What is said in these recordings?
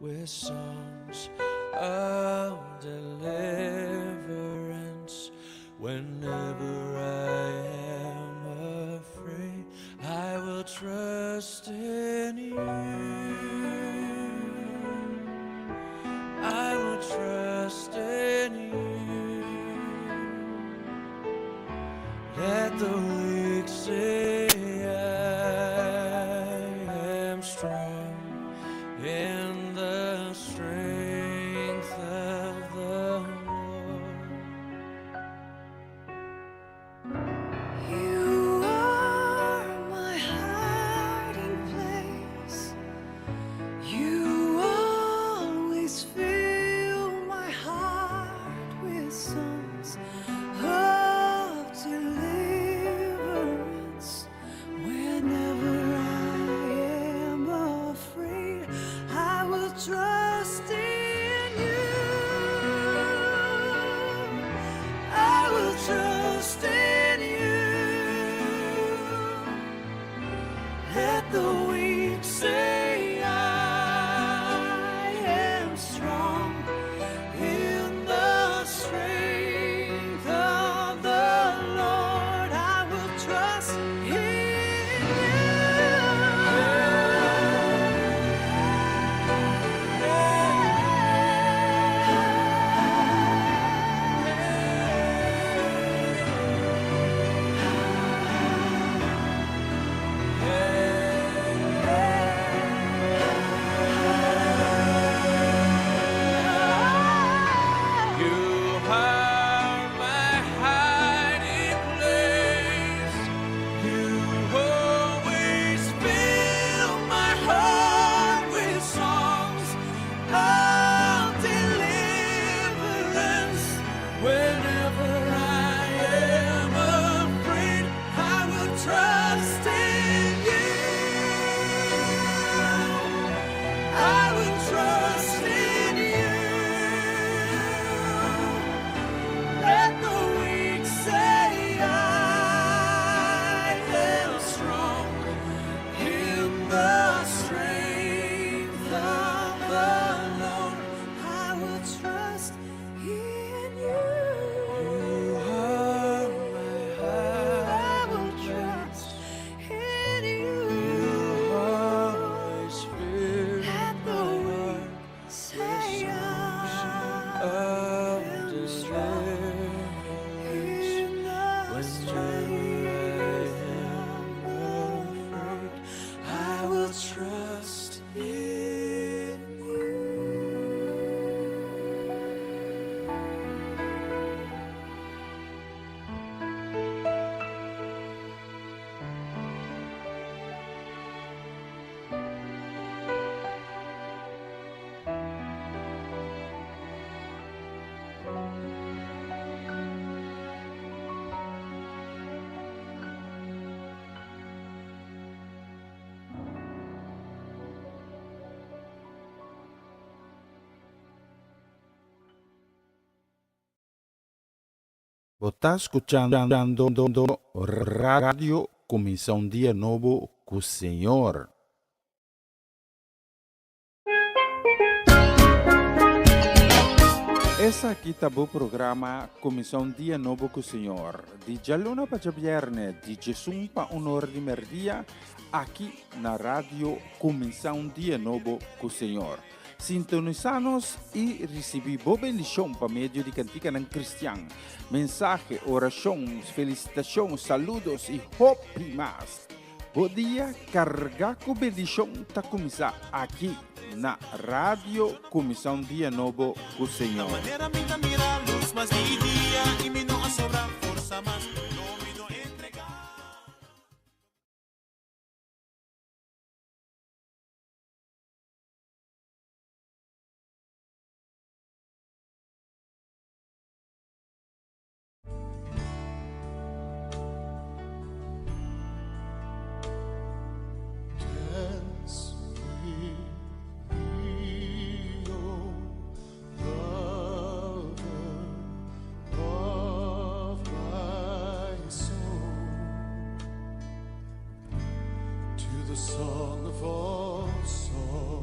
with songs of deliverance. Whenever I am afraid, I will trust in you. I will trust in you. Let the weak say, I am strong in the strength of the Lord. You are my hiding place. You always fill my heart with songs of deliverance. Whenever I am afraid, I will trust in you. I will trust in you. Let the weak say, I am strong in the strength of the Lord. I will trust in you. You are my hiding place. You always fill my heart with songs of deliverance. Whenever I am afraid, I will trust in you. I will trust in you. Let the weak say, I am strong in the strength of the Lord. I will trust in you. You are my I will hiding trust place. in you. You always fill Let the my weak heart say songs I of am strong deliverance. in the Whenever I strength am of the afraid, I will trust in you. Bo ta skuchando Radio Kuminsá un Dia Nobo ku Señor. Esaki ta bo programa Kuminsá un Dia Nobo ku Señor, di djaluna pa djabièrnè, di djesun pa un or di mèrdia, aki na Radio Kuminsá un Dia Nobo ku Señor. Sintonisá nos i risibí bo bendishon pa medio di kantikanan kristian, mensahe, orashon, felisitashon, saludos i hopi mas. Bo dia kargá ku bendishon ta kuminsá aki na Radio Kuminsá un Dia Nobo ku Señor. Manera mi ta mira lus mas di dia i mi no a sobra forsa mas, no mi no entregá. Dance with me, oh lover of my soul, to the song of all songs.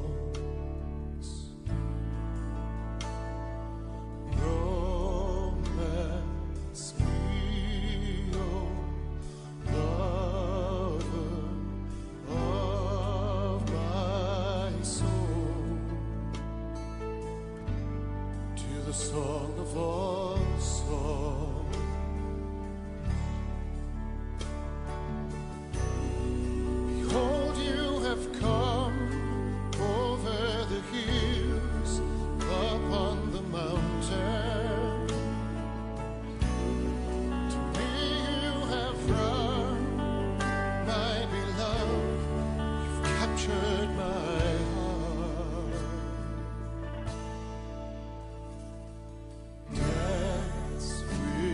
song of all songs. Behold, you have come over the hills, upon the mountain. To me you have run, my beloved. You've captured my heart. Dance with.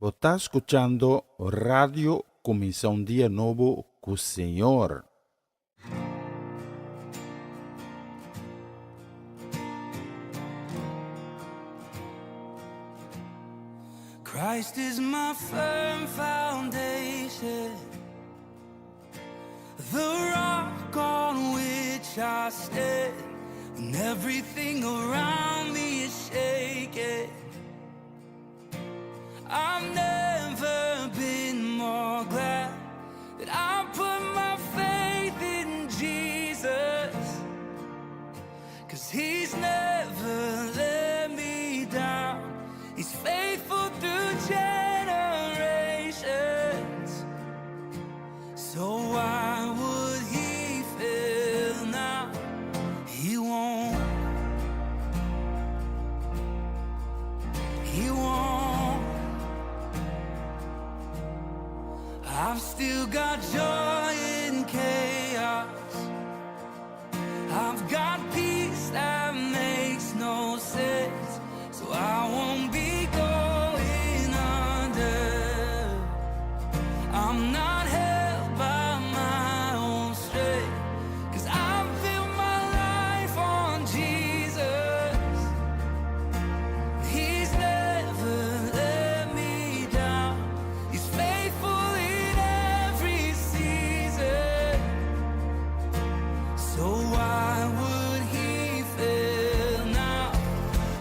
Bo ta skuchando Radio Kuminsá un Dia Nobo ku Señor. Christ is my firm foundation, the rock on which I stand when everything around me is shaking. I've never been more glad that I put my faith in Jesus. Cause he's never let me down. He's faithful through generations. So why would he fail now? He won't. He won't. I've still got joy in chaos. I've got peace that makes no sense. So I won't be going under. I'm not held by my own strength. Cause I built my life on Jesus. He's never let me down. He's faithful in every season. So why would he fail now?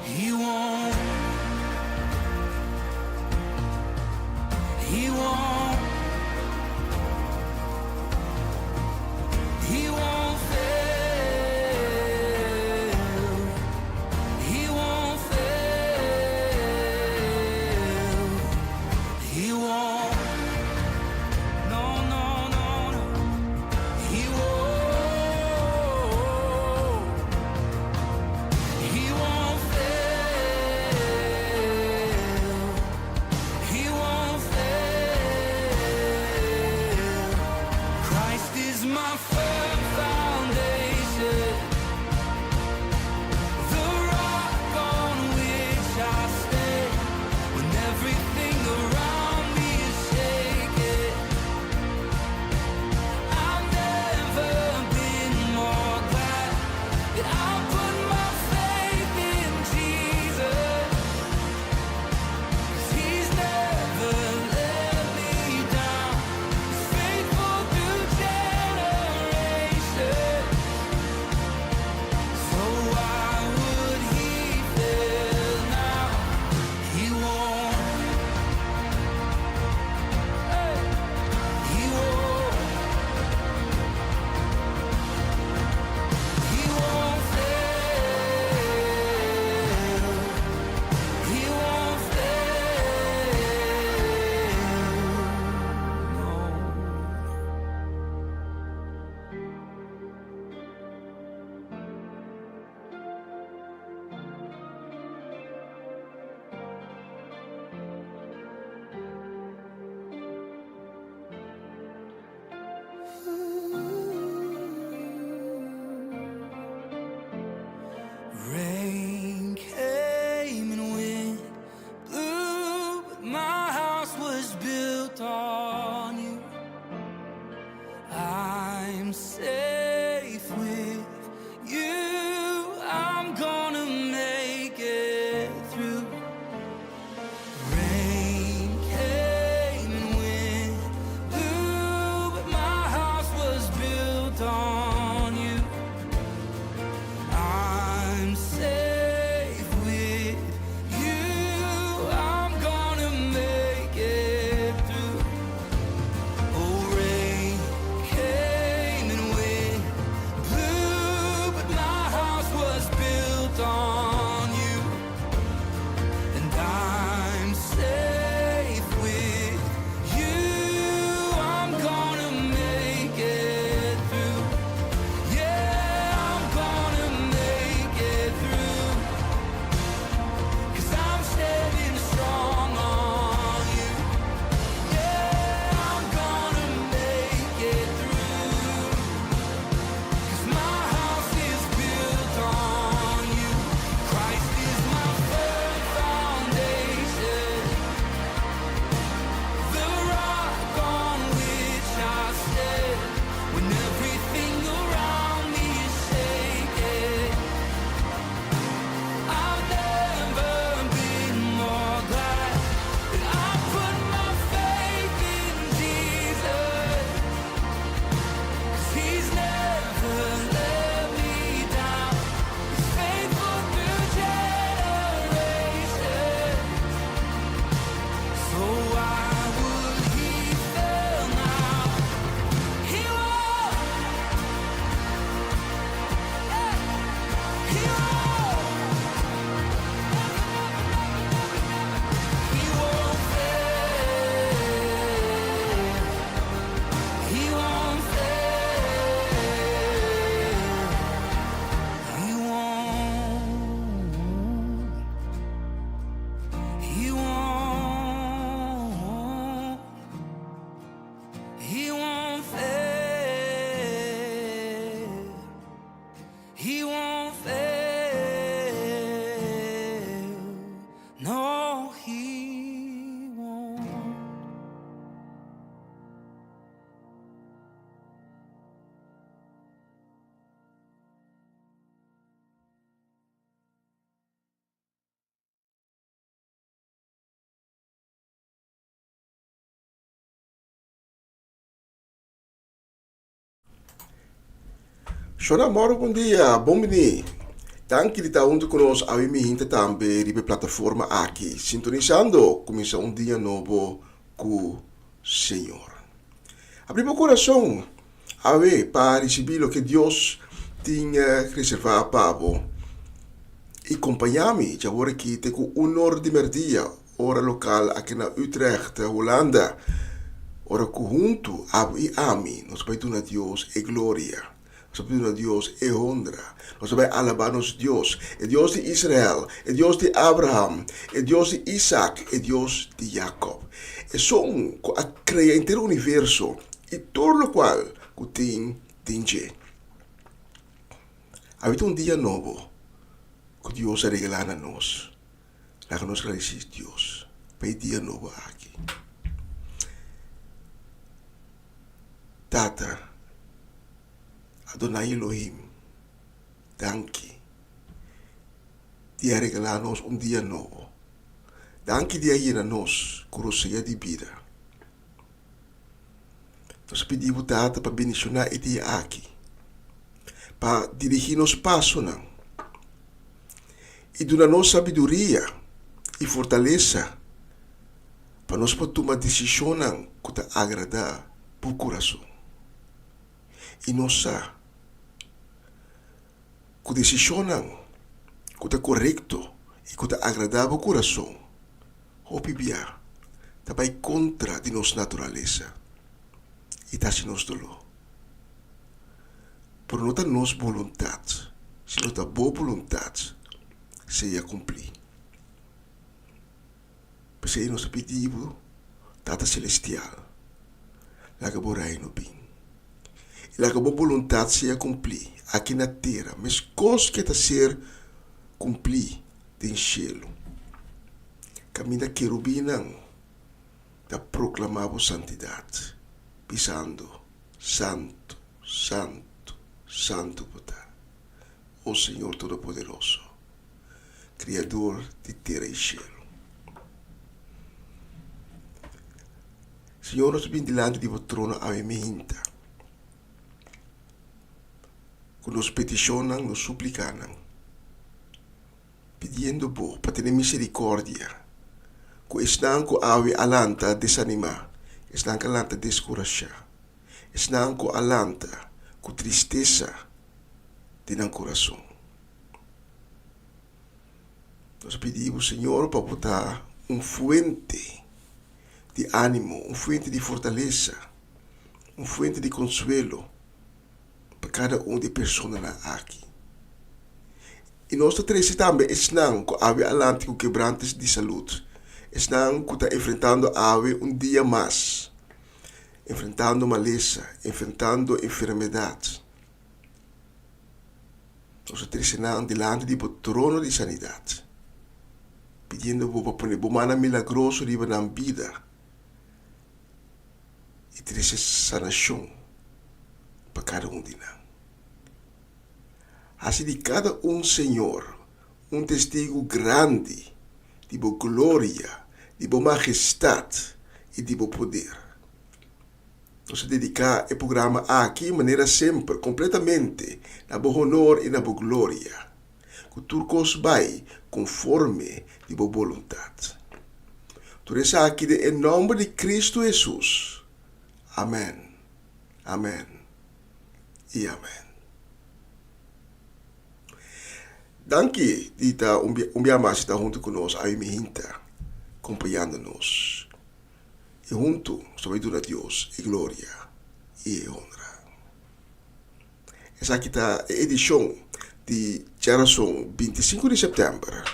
He won't. He won't. He won't fail. He won't fail. He won't. No, no, no, no. He won't. He won't fail. He won't fail. Christ is my firm foundation, the rock on which I stand when everything around me is shaking. I've never been more glad that I put my faith in Jesus. 'Cause he's never let me down. He's faithful through generations. Shona Moro bon dia, bon bini. Danki di ta huntu ku nos awe mi hinta tambe riba e plataforma aki, sintonisando kuminsá un dia nobo ku Señor. Abri bo kurason awe pa risibí loke Dios tin reservá pa bo i kompañá mi djawor aki te ku un or di mèrdia, ora lokal aki na Utrecht, Hulanda, ora ku huntu abo i ami nos bai duna Dios e gloria, nos a bai duna Dios e honra, nos a bai alabá nos Dios, e Dios di Israel, e Dios di Abraham, e Dios di Isak, e Dios di Jakob, esun ku a krea henter universo i tur lokual ku tin den dje. Awor ta un dia nobo ku Dios a regalá na nos. Laga nos gradisí Dios pa e dia nobo aki. Tata, Adonai Elohim, danki di a regalá nos un dia nobo. Danki di a yena nos ku rosea di bida. Nos a pidi bo, Tata, pa bendishoná e dia aki, pa dirigí nos pasonan i duna nos sabiduria i fortalesa pa nos por tuma desishonnan ku ta agradá bo kurason. I nos sa ku desishonnan ku ta korekto i ku ta agradá bo kurason hopi bia ta bai kontra di nos naturalesa i ta hasi nos doló. Pero no ta nos boluntat, sino ta bo boluntat sea kumplí. P'esei nos ta pidi bo, Tata Selestial, laga bo Reino bin. I laga bo boluntat sea kumplí aki na tera meskos ke ta ser kumplí den shelu. Kaminda kerubinnan ta proklamá bo santidat, bisando, Santu, santu, santu bo ta, o Señor Todopoderoso, Kriador di tera i shelu. Señor, nos ta bin dilanti di bo trono awe mihinta, ku nos petishonnan, nos suplikanan. Pidiendo bo pa tene misericordia cu esnan cu awe a lanta desanima, esnan cu a lanta descurasha, esnan cu a lanta cu tristesa den nan curason. Nos a pidi bo, Señor, pa bo ta un fuente di animo, un fuente di fortalesa, un fuente di consuelo pa kada un di e personanan aki. I nos ta trese tambe esnan ku awe alanti ku kebrantes di salud, esnan ku ta enfrentando awe un dia mas, enfrentando malesa, enfrentando enfermedat. Nos ta trese nan dilanti di bo trono di sanidat, pidiendo bo pa pone bo mannan milagroso riba nan bida. I trese sanashon pa kada un di nan. Hasi di kada un, Señor, un testigu grandi di bo gloria, di bo magestat i di bo poder. Nos a dediká e programa aki, manera semper, kompletamente na bo honor i na bo gloria. Ku tur kos bai konforme di bo boluntat. Tur esaki den e nòmber di Kristu Hesus. Amèn, amèn i amèn. Danki di ta un bia mas ta huntu ku nos awe mihinta kompañando nos. I huntu nos ta bai duna Dios e gloria i e honra. Esaki ta e edishon di djarason bintisinko di sèptèmber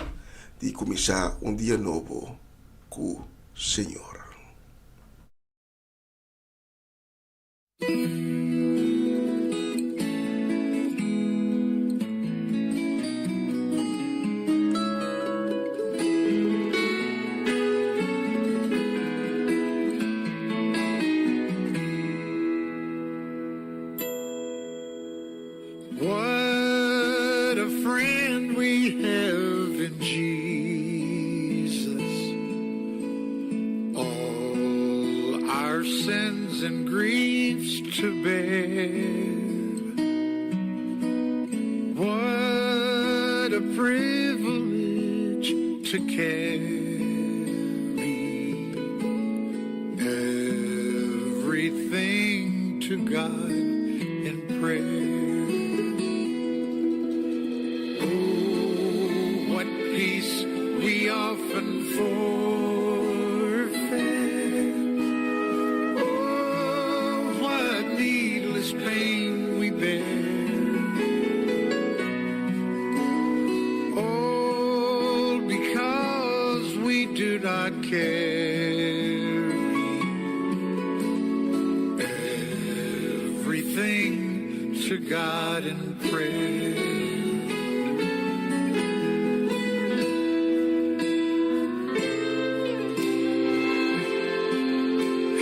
di Kuminsá un Dia Nobo ku Señor. What a friend we have in Jesus. All our sins and griefs to bear. privilege to carry everything to God in prayer. Oh, what peace we often forfeit. Oh, what needless pain we bear. All because we do not carry everything to God in prayer.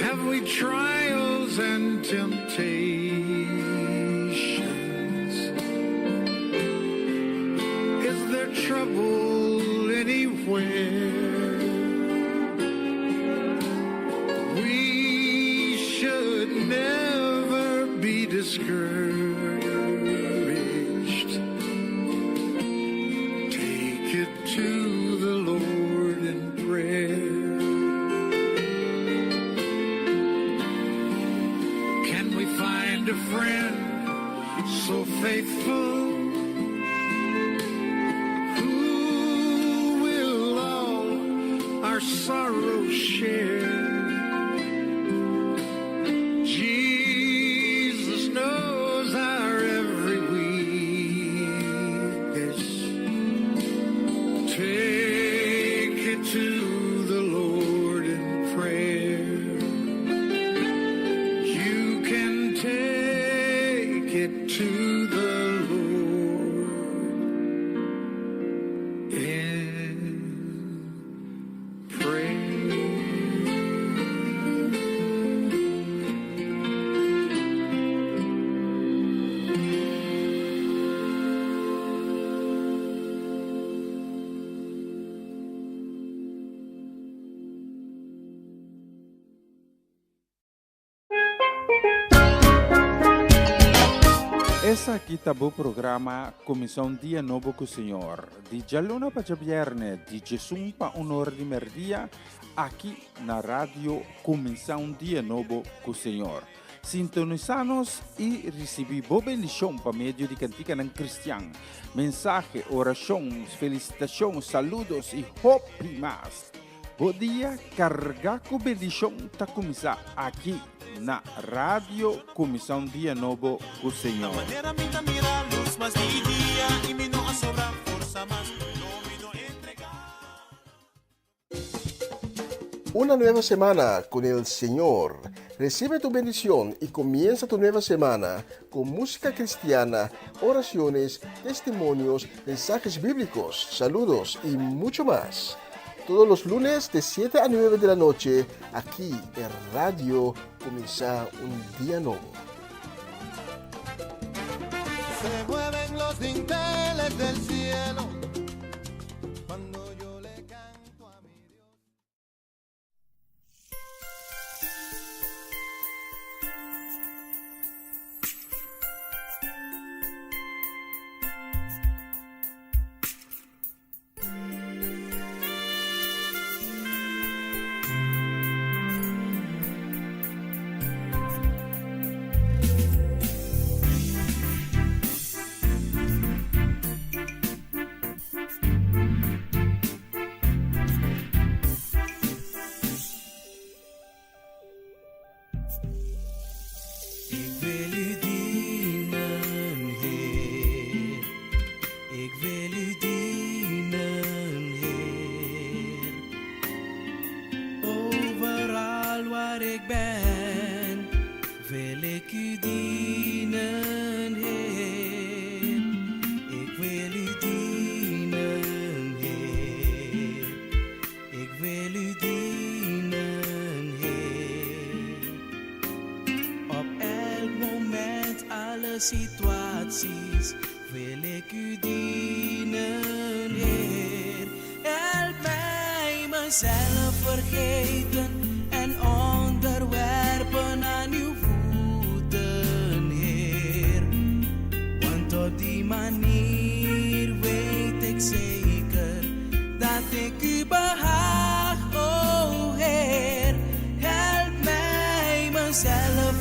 Have we trials and temptations? Is there trouble anywhere? We should never be discouraged. Take it to the Lord in prayer. Can we find a friend so faithful who will all our sorrows share? Jesus knows our every weakness. Take it to the Lord in prayer. You can take it to the Lord in prayer. Esaki ta bo programa Kuminsá un Dia Nobo ku Señor, di djaluna pa djabièrnè di djesun pa un or di mèrdia, aki na Radio Kuminsá un Dia Nobo ku Señor. Sintonisá nos i risibí bo bendishon pa medio di kantikanan kristian, mensahe, orashon, felisitashon, saludos i hopi mas. Bo dia kargá ku bendishon ta kuminsá aki na Radio Kuminsá un Dia Nobo ku Señor. Manera mi ta mira lus mas di dia i mi no a sobra forsa mas, no mi no entregá. Una nueva semana con el Señor. Recibe tu bendición y comienza tu nueva semana con música cristiana, oraciones, testimonios, mensajes bíblicos, saludos y mucho más. Todos los lunes de 7 a 9 de la noche, aquí en Radio Comienza un Día Nuevo. Se mueven los dinteles del cielo cuando yo le canto a mi Dios. Ik wil u dienen, Heer. Ik wil u dienen, Heer. Overal waar ik ben, wil ik u dienen, Heer. Ik wil u dienen, Heer. Ik wil u dienen, Heer. Op elk moment, alle situaties, wil ik u dienen, Heer. Help mij mezelf vergeten en onderwerpen aan uw voeten, Heer. Want op die manier weet ik zeker.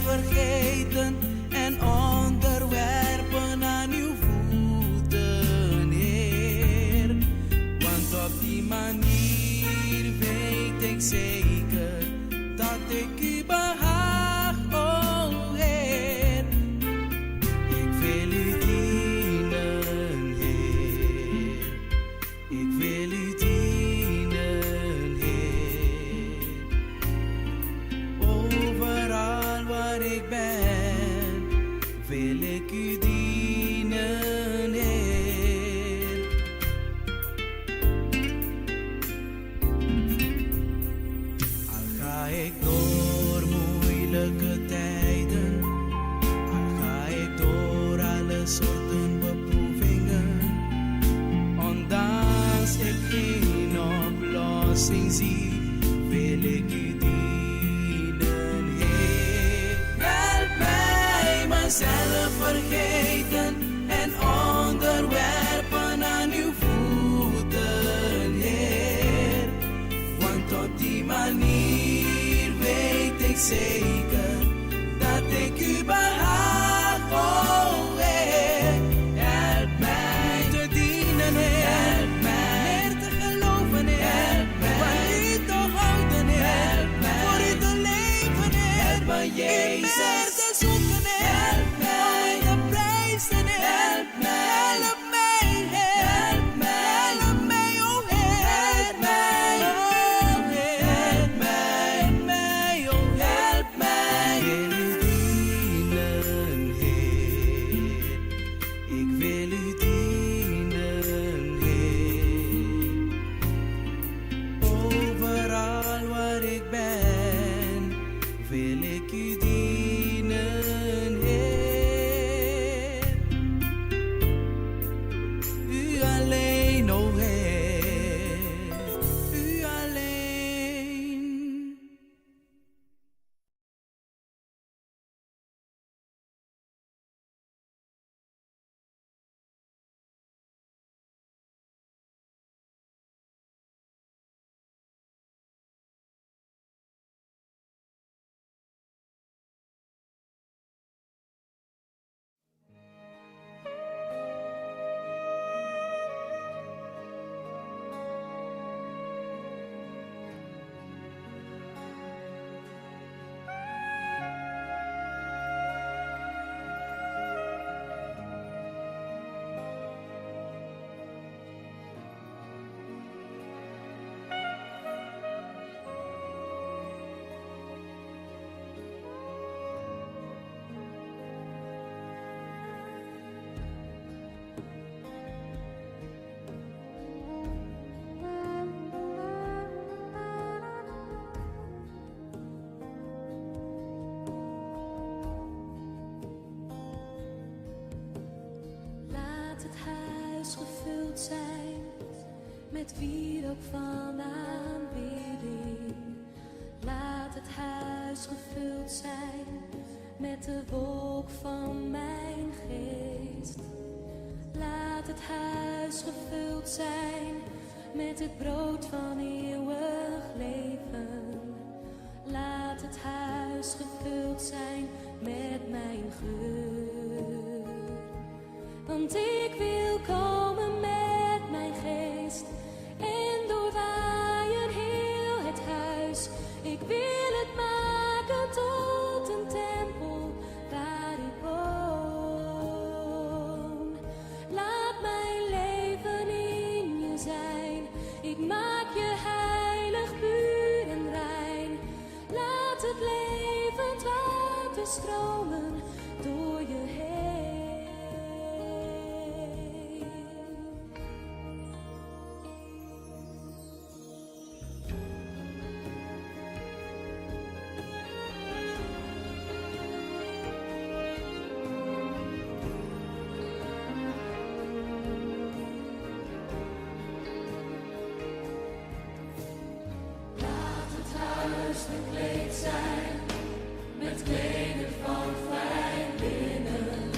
vergeten en onderwerpen aan uw voeten, Heer. Want op die manier weet ik zeker dat ik u behaag, o Heer. Ik wil u dienen, Heer. Ik wil u dienen, Heer. Overal waar ik ben, wil ik u dienen, Heer. Al ga ik door moeilijke tijden, al ga ik door alle soorten beproevingen, ondanks ik geen oplossing zie, wil ik u dienen, Heer. Help mij mezelf vergeten en onderwerpen aan uw voeten, Heer. Want op die manier weet ik zeker dat ik u behaag, oh Heer. Help mij te dienen, Heer. Help mij meer te geloven, Heer. Help mij van u te houden, Heer. Help mij voor u te leven, Heer. Help me, Jezus. U meer te zoeken, Heer. Help mij te prijzen, Heer. Help mij. Help mij, Heer. Help mij. Help mij, oh Heer. Help mij. Oh Heer. Help mij. Help mij, oh help mij. Ik wil u dienen, Heer. Ik wil u dienen, Heer. Overal waar ik ben, wil ik u dienen, Heer. U alleen, o Heer, u alleen. Laat het huis gevuld zijn met wierook van aanbidding. Laat het huis gevuld zijn met de wolk van mijn geest. Laat het huis gevuld zijn met het brood van eeuwig leven. Laat het huis gevuld zijn met mijn geur. Want ik wil komen met mijn geest en doorwaaien heel het huis. Ik wil het maken tot een tempel waar ik woon. Laat mijn leven in je zijn. Ik maak je heilig, puur en rein. Laat het levend water stromen door je heen. Laat het huis bekleed zijn met kleden van fijn linnen.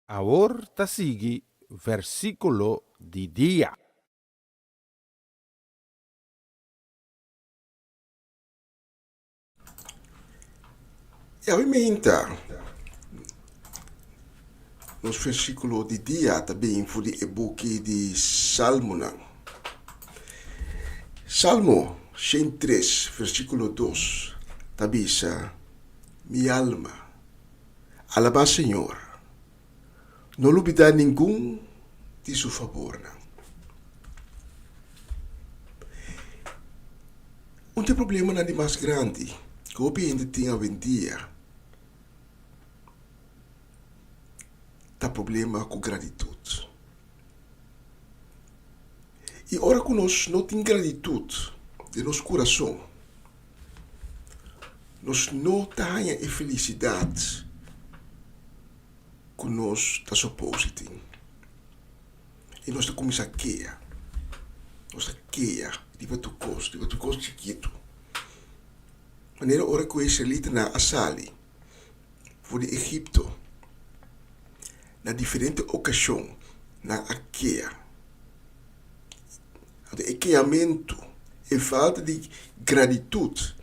Awor ta sigui versíkulo di dia. I awe meinta, nos versíkulo di dia ta bin for di e buki di Salmonan. Salmo 103, versíkulo 2 ta bisa, Mi alma, alabá Señor. No lubidá ningun di su fabornan. Un di e problemanan di mas grandi ku hopi hende tin awendia ta problema ku gratitut. I ora ku nos no tin gratitut den nos kurason, nos no ta haña e felisidat ku nos ta supose tin. I nos ta kuminsá kea. Nos ta kea riba tur kos, riba tur kos chikitu. Manera ora ku e israelitanan a sali for di Egipto, na diferente okashon nan a kea. Anto e keamentu, e falta di gratitut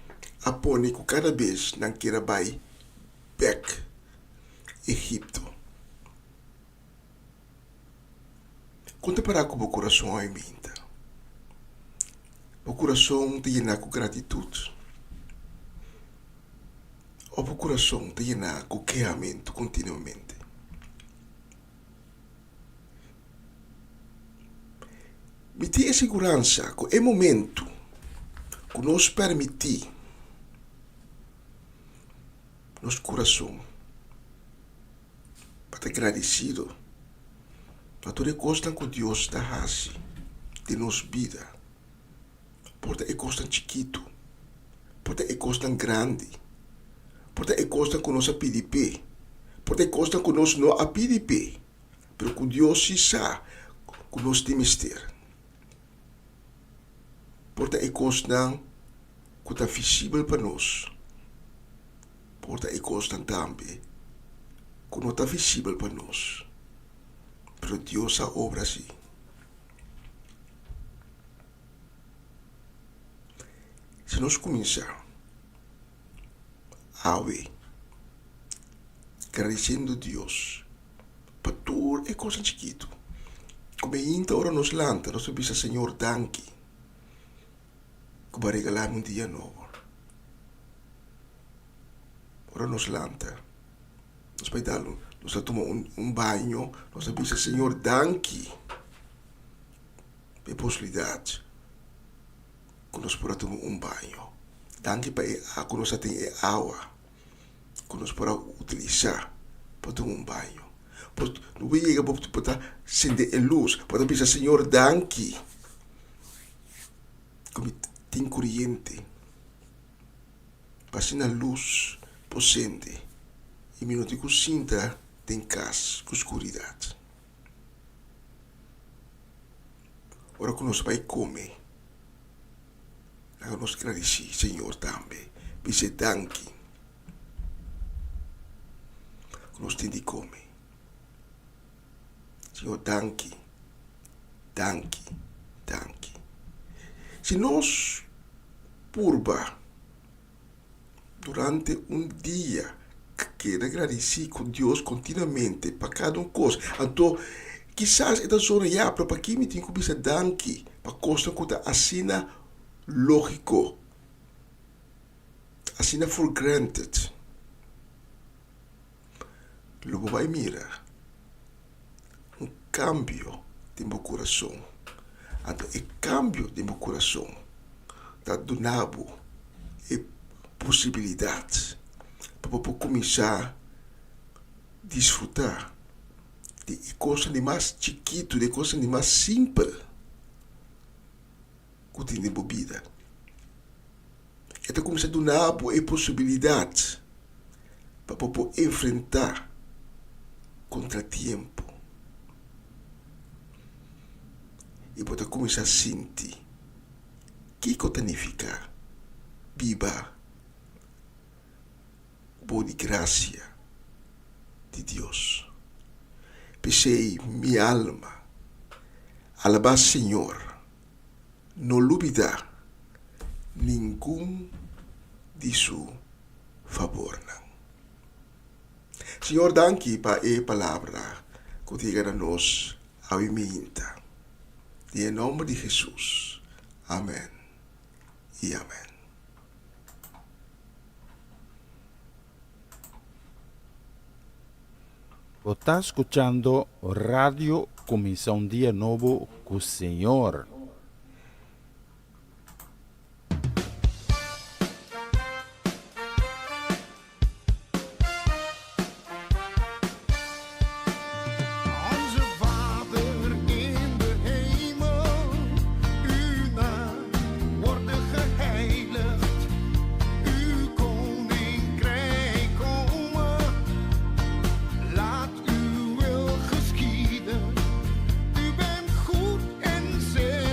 a pone ku kada bes nan kier a bai bek Egipto. Kon ta para ku bo kurason awe minta? Bo kurason ta yená ku gratitut? Òf bo kurason ta yená ku kehamentu kontinuamente? Mi tin e siguransa ku e momentu ku nos permití nos kurason pa ta gradisido pa tur e kosnan ku Dios ta hasi den nos bida, por ta e kosnan chikitu, por ta e kosnan grandi, por ta e kosnan ku nos a pidi p'e, por ta e kosnan ku nos no a pidi p'e, pero ku Dios si sa ku nos tin mester. Por ta e kosnan ku ta visibel pa nos, por ta e kosnan tambe ku no ta visibel pa nos, pero Dios a obra si. Si nos kuminsá awe gradisiendo Dios pa tur e kosnan chikitu ku meinta ora nos lanta nos ta bisa Señor danki ku bo a regalá mi un dia nobo. Ora nos lanta nos bai dal nos ta tuma un baño nos ta bisa Señor danki pa e posibilidat ku nos por a tuma un baño. Danki pa e ku nos a tin e awa ku nos por a utilisá pa tuma un baño. Por no por yega bo por ta sende e lus, bo ta bisa Señor danki ku mi tin koriente pa asina lus por sende i mi no tin ku sinta den kas ku skuridat. Ora ku nos bai kome, laga nos gradisí Señor tambe, bis'é danki ku nos tin di kome. Señor danki, danki, danki. Si nos purba Durante un dia keda gradisí ku Dios kontinuamente pa kada un kos. Anto, kisas e ta zona, ya, pero pakí mi tin ku bisa danki pa kosnan ku ta asina lógiko, asina for granted? Lo bo bai mira un kambio den bo kurason. Anto e kambio den bo kurason ta duna bo e posibilidat pa bo por kuminsá disfrutá di e kosnan di mas chikitu, di e kosnan di mas simpel ku tin den bo bida. E ta kuminsá duna bo e posibilidat pa bo por enfrentá kontratiempo. I bo ta kuminsá sinti kiko ta nifiká biba bou di grasia di Dios. P'esei, mi alma, alabá Señor. No lubidá ningun di su fabornan. Señor, danki pa e palabra ku ta yega na nos awe minta. Den e nòmber di Hesus, amèn i amèn. Bo ta skuchando Radio Kuminsá un Dia Nobo ku Señor. Onze Vader in de hemel, uw naam worde geheiligd. Uw koninkrijk komen. Laat uw wil geschieden. U bent goed en zeer.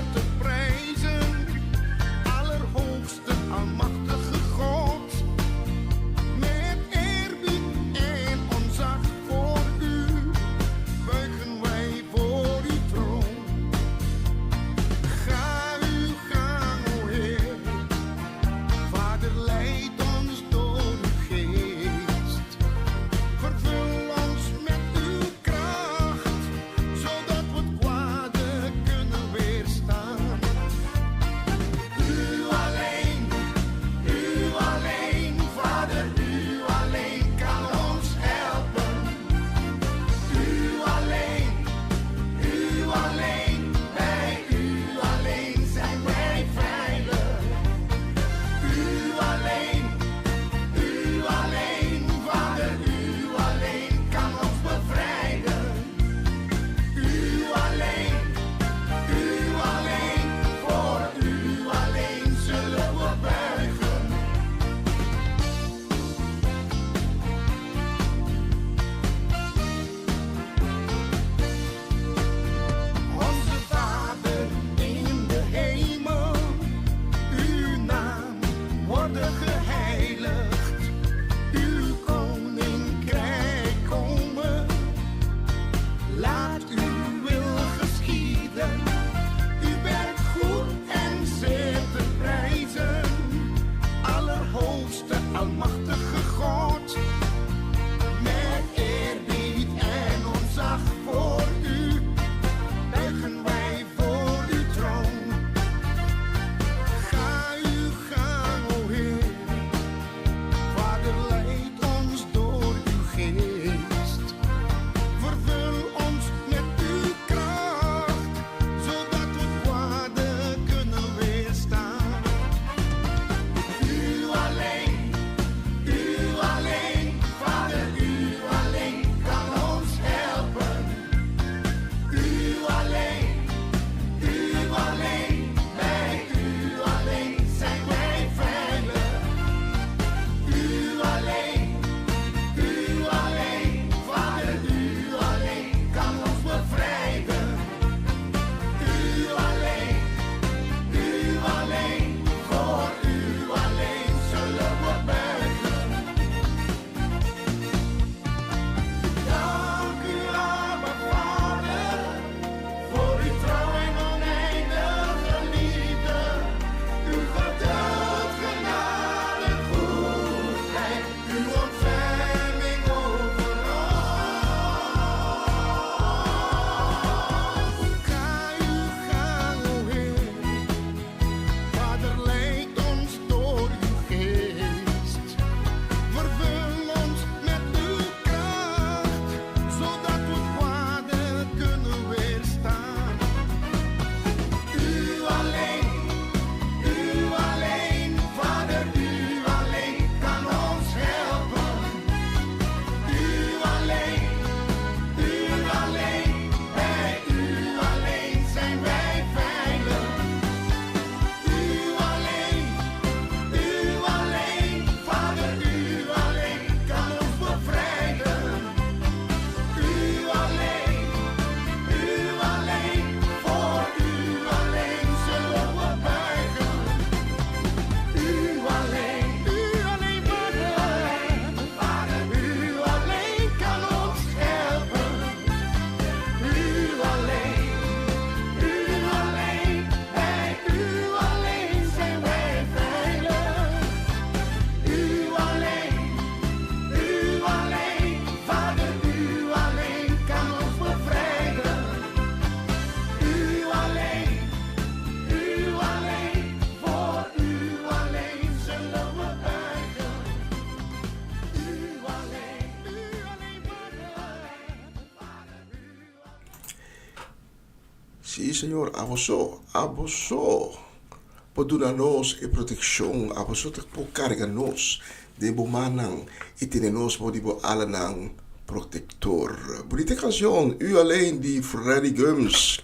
Sí, Señor, abo so, abo so por duna nos e protekshon, abo so ta por karga nos den bo mannan i tene nos bou di bo alanan protektor. Bunita kanshon, U Alleen di Freddy Gumbs.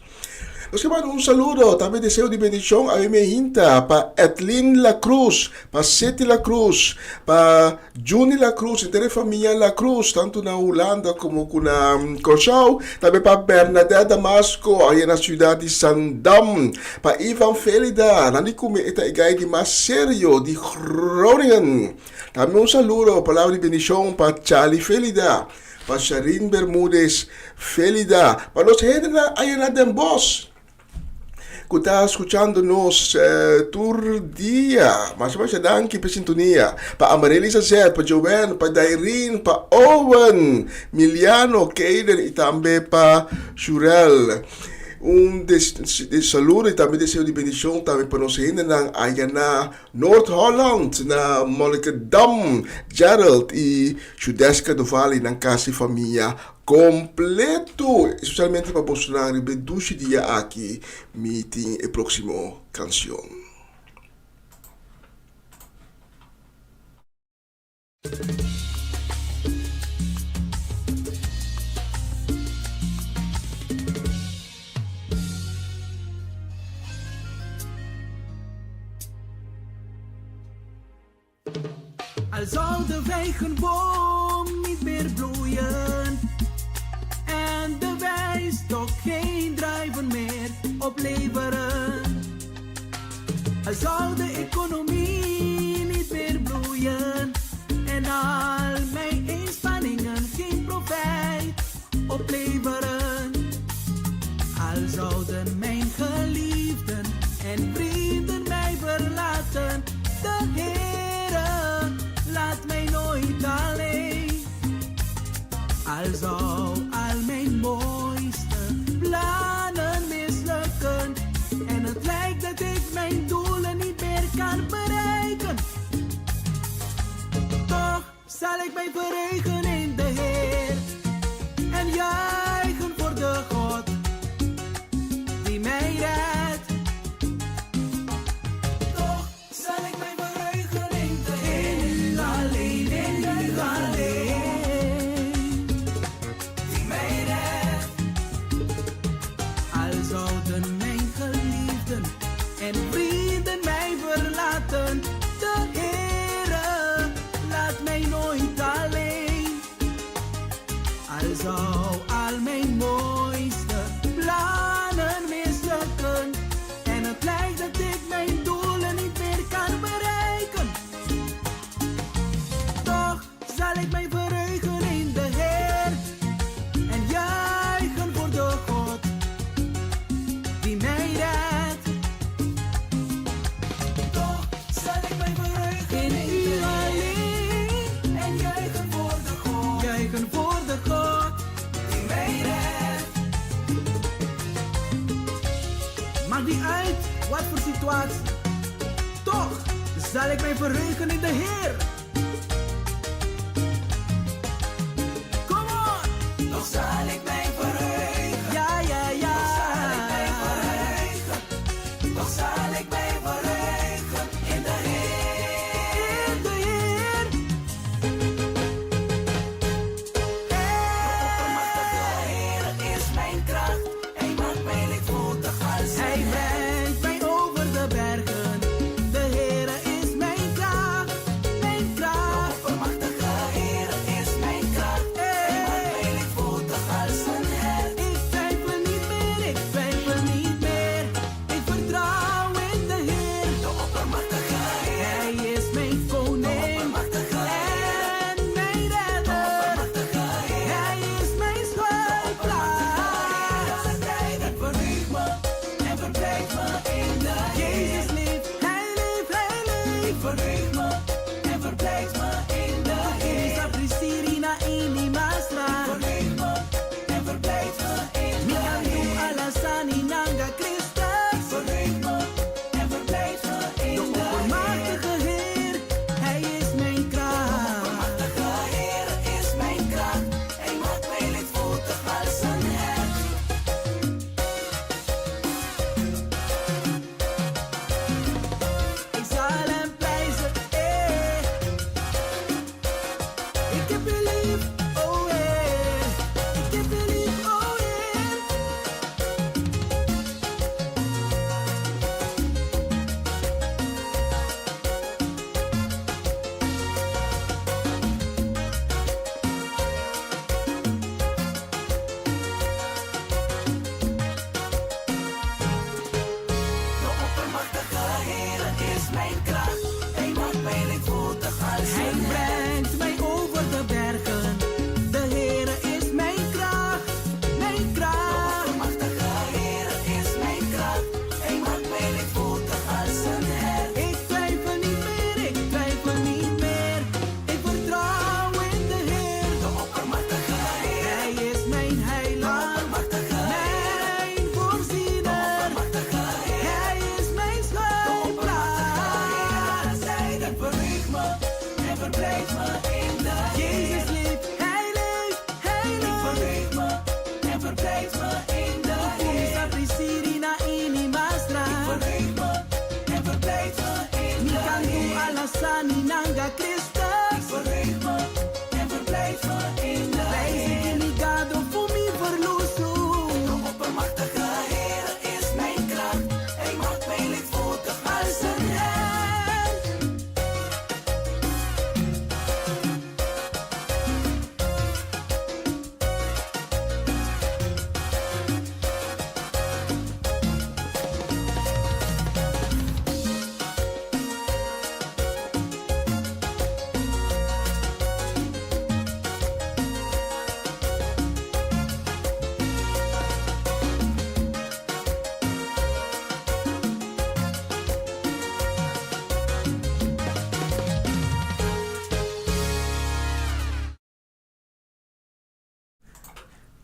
Nos ke manda un saludo, tambe deseo di bendishon a mi hinta pa Edlin La Cruz, pa Seti La Cruz, pa Juni La Cruz, henter e famia La Cruz, tantu na Hulanda komo ku na Kòrsou, tambe pa Bernadette Damasco, aya na siudat di Sandam, pa Ivan Felida, nan di kume e ta e gai di mas serio di Groningen. Tambe un saludo, palabra di bendishon pa Charlie Felida, pa Sharin Bermudez Felida, pa nos hendenan aya na Den Bosch ku ta skuchando nos tur dia. Masha masha danki pa e sintonia. Pa Amarelisa Zet, pa Joanne, pa Dairine, pa Owen, Miliano, Kayden i tambe pa Shurel. Un saludo i tambe deseo di bendishon tambe pa nos hendenan aya na Noord-Holland, na Monnikendam, Gerald i Shudeska Duval i nan kas i famia kompleto. Espesialmente pa bosonan riba e dushi dia aki mi tin e próksimo kanshon. Al zou de vijgenboom niet meer bloeien en de wijnstok geen druiven meer opleveren. Al zou de economie niet meer bloeien en al mijn inspanningen geen profijt opleveren. Al zouden mijn geliefden en vrienden mij verlaten, de Heere laat mij nooit alleen. Al zou al mijn mooiste plannen mislukken en het lijkt dat ik mijn doelen niet meer kan bereiken. Toch zal ik mij verheugen in de Heer en juichen voor de God die mij redt. Toch zal ik mij verheugen in de Heer. In u alleen, in u alleen, die mij redt. Al zouden mijn geliefden en vrienden mij verlaten, de Heere laat mij nooit alleen. Al zou al mijn mooiste plannen mislukken en het lijkt dat ik mijn doelen niet meer kan bereiken. Toch zal ik mij verheugen in de Heer en juichen voor de God die mij redt. Toch zal ik mij verheugen in u alleen en juichen voor de God, juichen voor de God die mij redt. Maakt niet uit wat voor situatie, toch zal ik mij verheugen in de Heer. Come on! Toch zal ik mij verheugen. Ja, ja, ja. Toch zal ik mij verheugen. Toch zal ik mij verheugen in de Heer. In de Heer. De oppermachtige Heer is mijn kracht. Hij maakt mij lichtvoetig als Hij brengt mij over de bergen. De Heer is mijn kracht, mijn kracht. De oppermachtige Heer is mijn kracht. Hij maakt mij lichtvoetig als een hert. Ik twijfel niet meer, ik twijfel niet meer. Ik vertrouw in de Heer. De oppermachtige Heer. Hij is mijn koning. De oppermachtige Heer. En mijn redder. De oppermachtige Heer. Hij is mijn schuilplaats. Ik verheug me en verblijd me in de Heer. Jezus leeft, Hij leeft, Hij leeft. Ik verheug me en verblijd me in de Heer. Ik verheug me en verblijd me in de Heer. Ik verheug me en verblijd me in de oppermachtige Heer, Hij is mijn kracht. De oppermachtige Heer is mijn kracht. Hij maakt mij lichtvoetig als een hert. Sani nanga Christus. Verheug me en verblijd me in de Wijs ik ligado voor mi verloso. De oppermachtige Heer is mijn kracht. Hij maakt mij lichtvoetig als een held.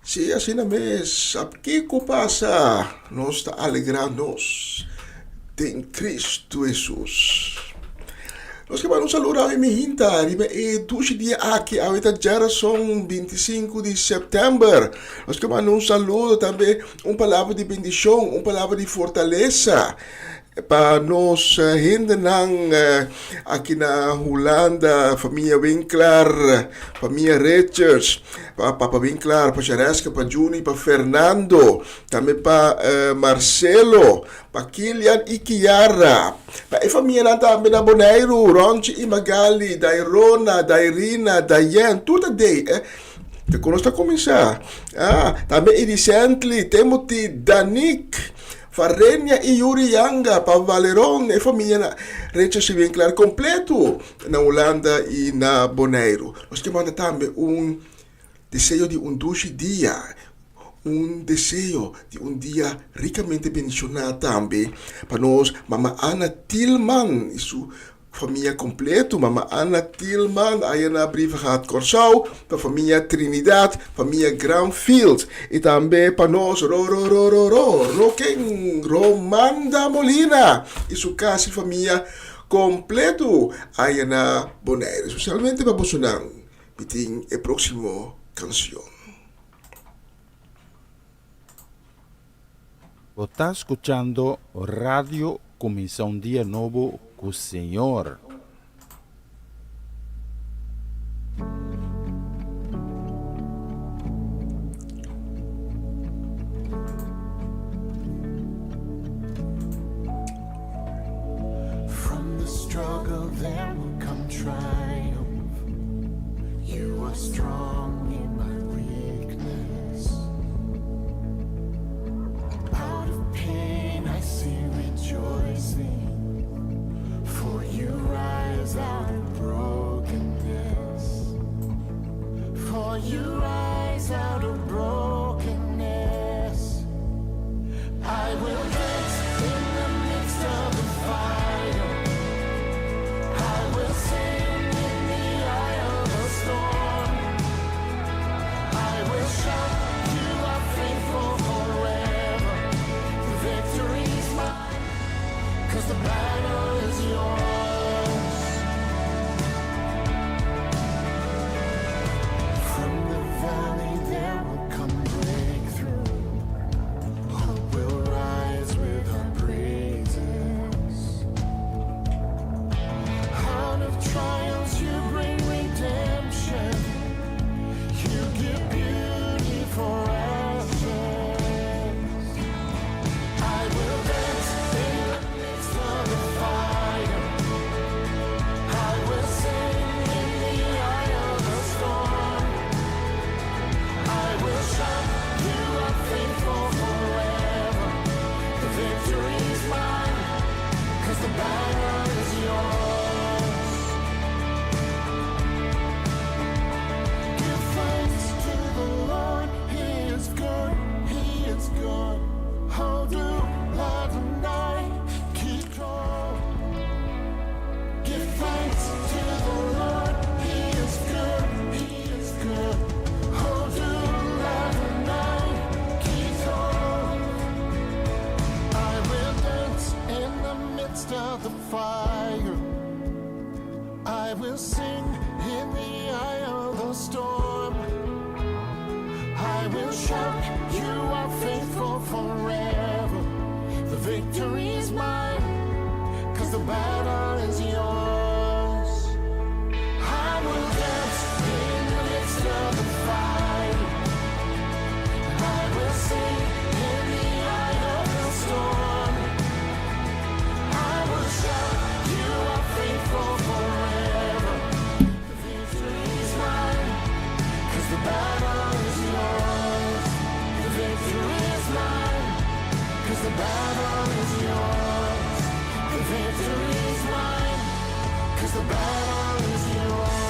Sí, asina mes. Sa kiko pasa? Nos ta alegrá nos den Kristu Hesus. Nos ke manda un saludo awe mi hinta riba e dushi dia aki. Awe ta djarason 25 di sèptèmber. Nos ke manda un saludo tambe, un palabra di bendishon, un palabra di fortalesa pa nos hendenan aki na Hulanda, famia Winklar, famia Richards, pa papa Winklar, pa Shareska, pa Juni, pa Fernando, tambe pa Marcelo, pa Kilian i Kiara, pa e famianan tambe na Boneiru, Ronchi i Magali, Dairona, Dairina, Dayen, tur ta dey. Te kon nos ta kuminsá? Ah, tambe Idicently, Timothy, Danik, Farenia i Yuri Yanga, pa Valeron, e famia na Richards i Winklar kompleto na Hulanda i na Boneiru. Nos ke manda tambe un deseo di un dushi dia, un deseo di un dia rikamente bendishoná tambe pa nos Mama Ana Tilman i su Famia kompleto, Mama Anna Tilman, aya na Brievengat Kòrsou, pa famia Trinidad, famia Granfield i tambe pa nos Ro Ro Ro Ro Ro Roken Romanda Molina i su kasi famia kompleto aya na Bonaire. Spesialmente pa bosonan mi tin e próksimo kanshon. Bo ta skuchando Radio Kuminsá un Dia Nobo ku Señor. From the struggle there will come triumph. You are strong in my weakness. Out of pain I see rejoicing. For you rise out of brokenness. For you rise out of brokenness. I will dance in the midst of the fire. I will sing in the eye of the storm. I will shout, you are faithful forever. The victory's mine, 'cause the battle is yours. From the valley there will come breakthrough. Hope will rise with our praises. Out of trials you bring redemption. You give beauty for ashes. I will dance in the midst of the fire. I will sing in the eye of the storm. I will shout, you are faithful forever. The victory's mine, 'cause the battle is yours. Give thanks to the Lord, He is good, He is good. Hodu Adonai, ki tov. Give thanks to the Lord, He is good, He is good. Hodu Adonai, ki tov. I will dance in the midst of the fire. I will sing in the eye of the storm. I will shout, you are faithful forever. The victory is mine, 'cause the battle is yours. Cause the battle is yours.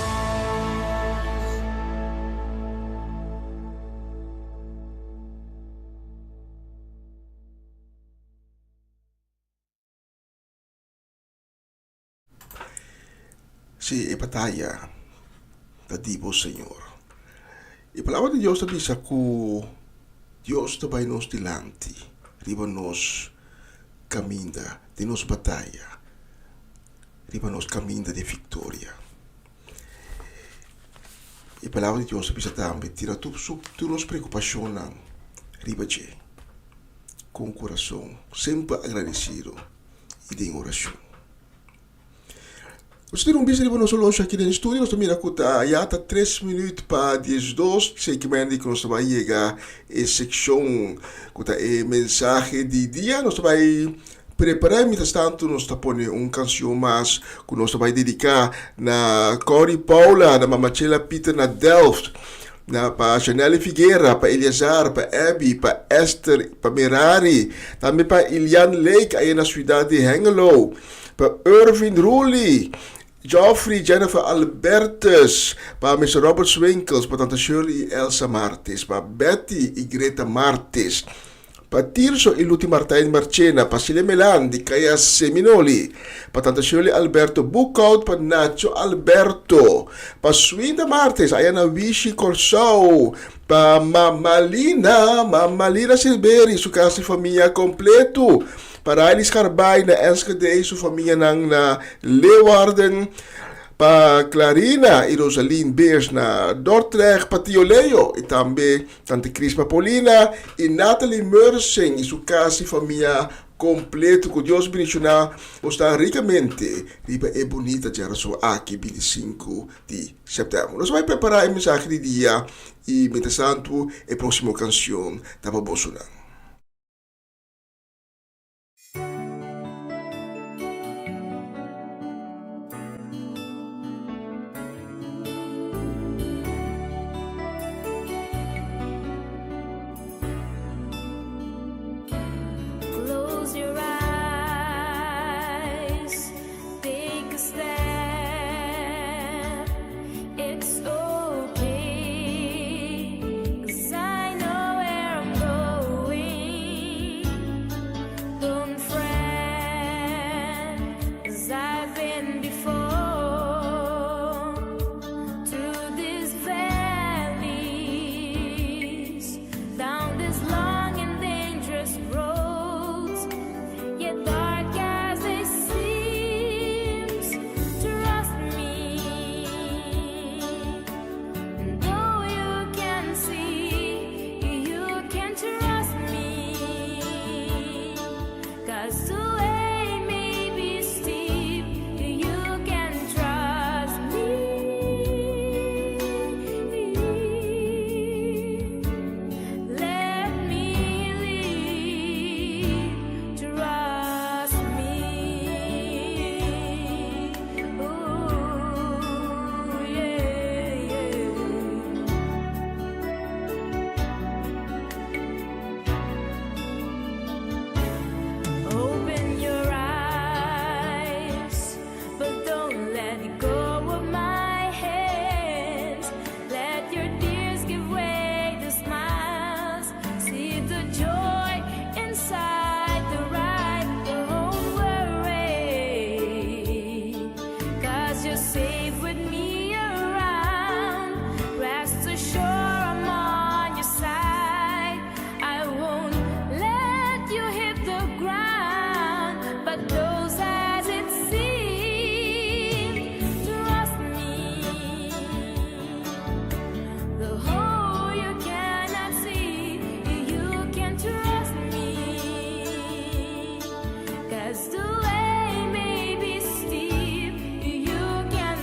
Sí, e bataya ta di bo, Señor. E Palabra di Dios ta bisa ku Dios ta bai nos dilanti riba nos kaminda den nos bataya, riba nos kaminda di viktoria. E Palabra di Dios ta bisa tambe, tira tur su tur nos preokupashonnan riba dje ku un kurason semper agradesido i den orashon. Nos tin un bista riba nos oloshi aki den studio, nos ta mira ku ta ya ta tres minuut pa diesdos, sekimente ku nos ta bai yega e sekshon ku ta e mensahe di dia. Nos ta bai prepará i mientras tanto nos ta pone un kanshon mas ku nos ta bai dediká na Corrie Paula, na Mama Chela Pieter na Delft, na pa Janelle Figuera, pa Eleazar, pa Abby, pa Esther, pa Merari, tambe pa Ilian Lake aya na siudat di Hengelo. Pa Irvin Rulli, Geoffrey Jennifer Albertus, pa Mister Robert Swinkels, pa Tante Shirley i Elsa Martis, pa Betty i Greta Martis, pa Tirso i Luti Martijn Marchena, pa Celia Melan di Kaya Seminoli, pa Tante Shirley Alberto Boekhout, pa Nacho Alberto, pa Swinda Martis aya na Wishi Kòrsou, pa Mama Lina, Mama Lina Silberi, su kas i famia kompletu. Pa Riley Scarbay na Enschede y su famianan na Leeuwarden, pa Clarina y Rosaline Beers na Dordrecht, pa Tio Leo y tambe Tante Crisma Paulina y Natalie Mersing y su casa y famia completo. Cu Dios bendiciona bosnan ricamente riba e bunita djarason aki 25 di september. Nos a bay prepara e mensahe di dia y mientras tanto e proximo cancion ta pa bosonan. Close your eyes, take a step. It's okay, 'cause I know where I'm going. Don't fret, 'cause I've been before. Through these valleys, down these long and dangerous roads. Yet dark as it seems, trust me. And though you can see, you can trust me. 'Cause the way may be steep, you can trust me. Let me lead, trust me. Ooh, yeah. Open your eyes, but don't let go of my hands. Let your tears give way to smiles. See the joy inside the ride. Don't worry, 'cause you're safe with me around. Rest assured, I'm on your side. I won't let you hit the ground, but close as it seems, trust me. The hole you cannot see, you can trust me. 'Cause the way may be steep, you can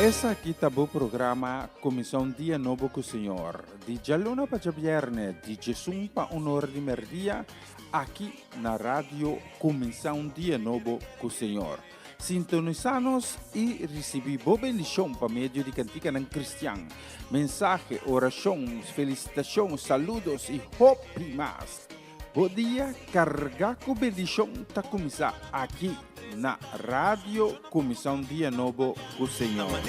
Esaki ta bo programa Kuminsá un Dia Nobo ku Señor, di djaluna pa djabièrnè di djesun pa un or di mèrdia, aki na Radio Kuminsá un Dia Nobo ku Señor. Sintonisá nos i risibí bo bendishon pa medio di kantikanan kristian, mensahe, orashon, felisitashon, saludos i hopi mas. Bo dia kargá ku bendishon ta kuminsá aki na Radio Kuminsá un Dia Nobo ku Señor.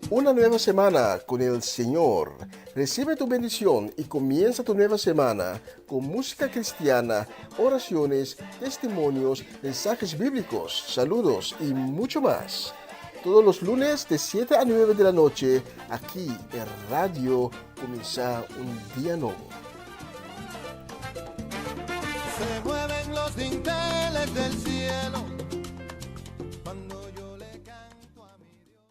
Una nueva semana con el Señor. Recibe tu bendición y comienza tu nueva semana con música cristiana, oraciones, testimonios, mensajes bíblicos, saludos y mucho más. Todos los lunes de 7 a 9 de la noche, aquí en Radio Comienza un Día Nuevo. Se mueven los dinteles del cielo cuando yo le canto a mi Dios.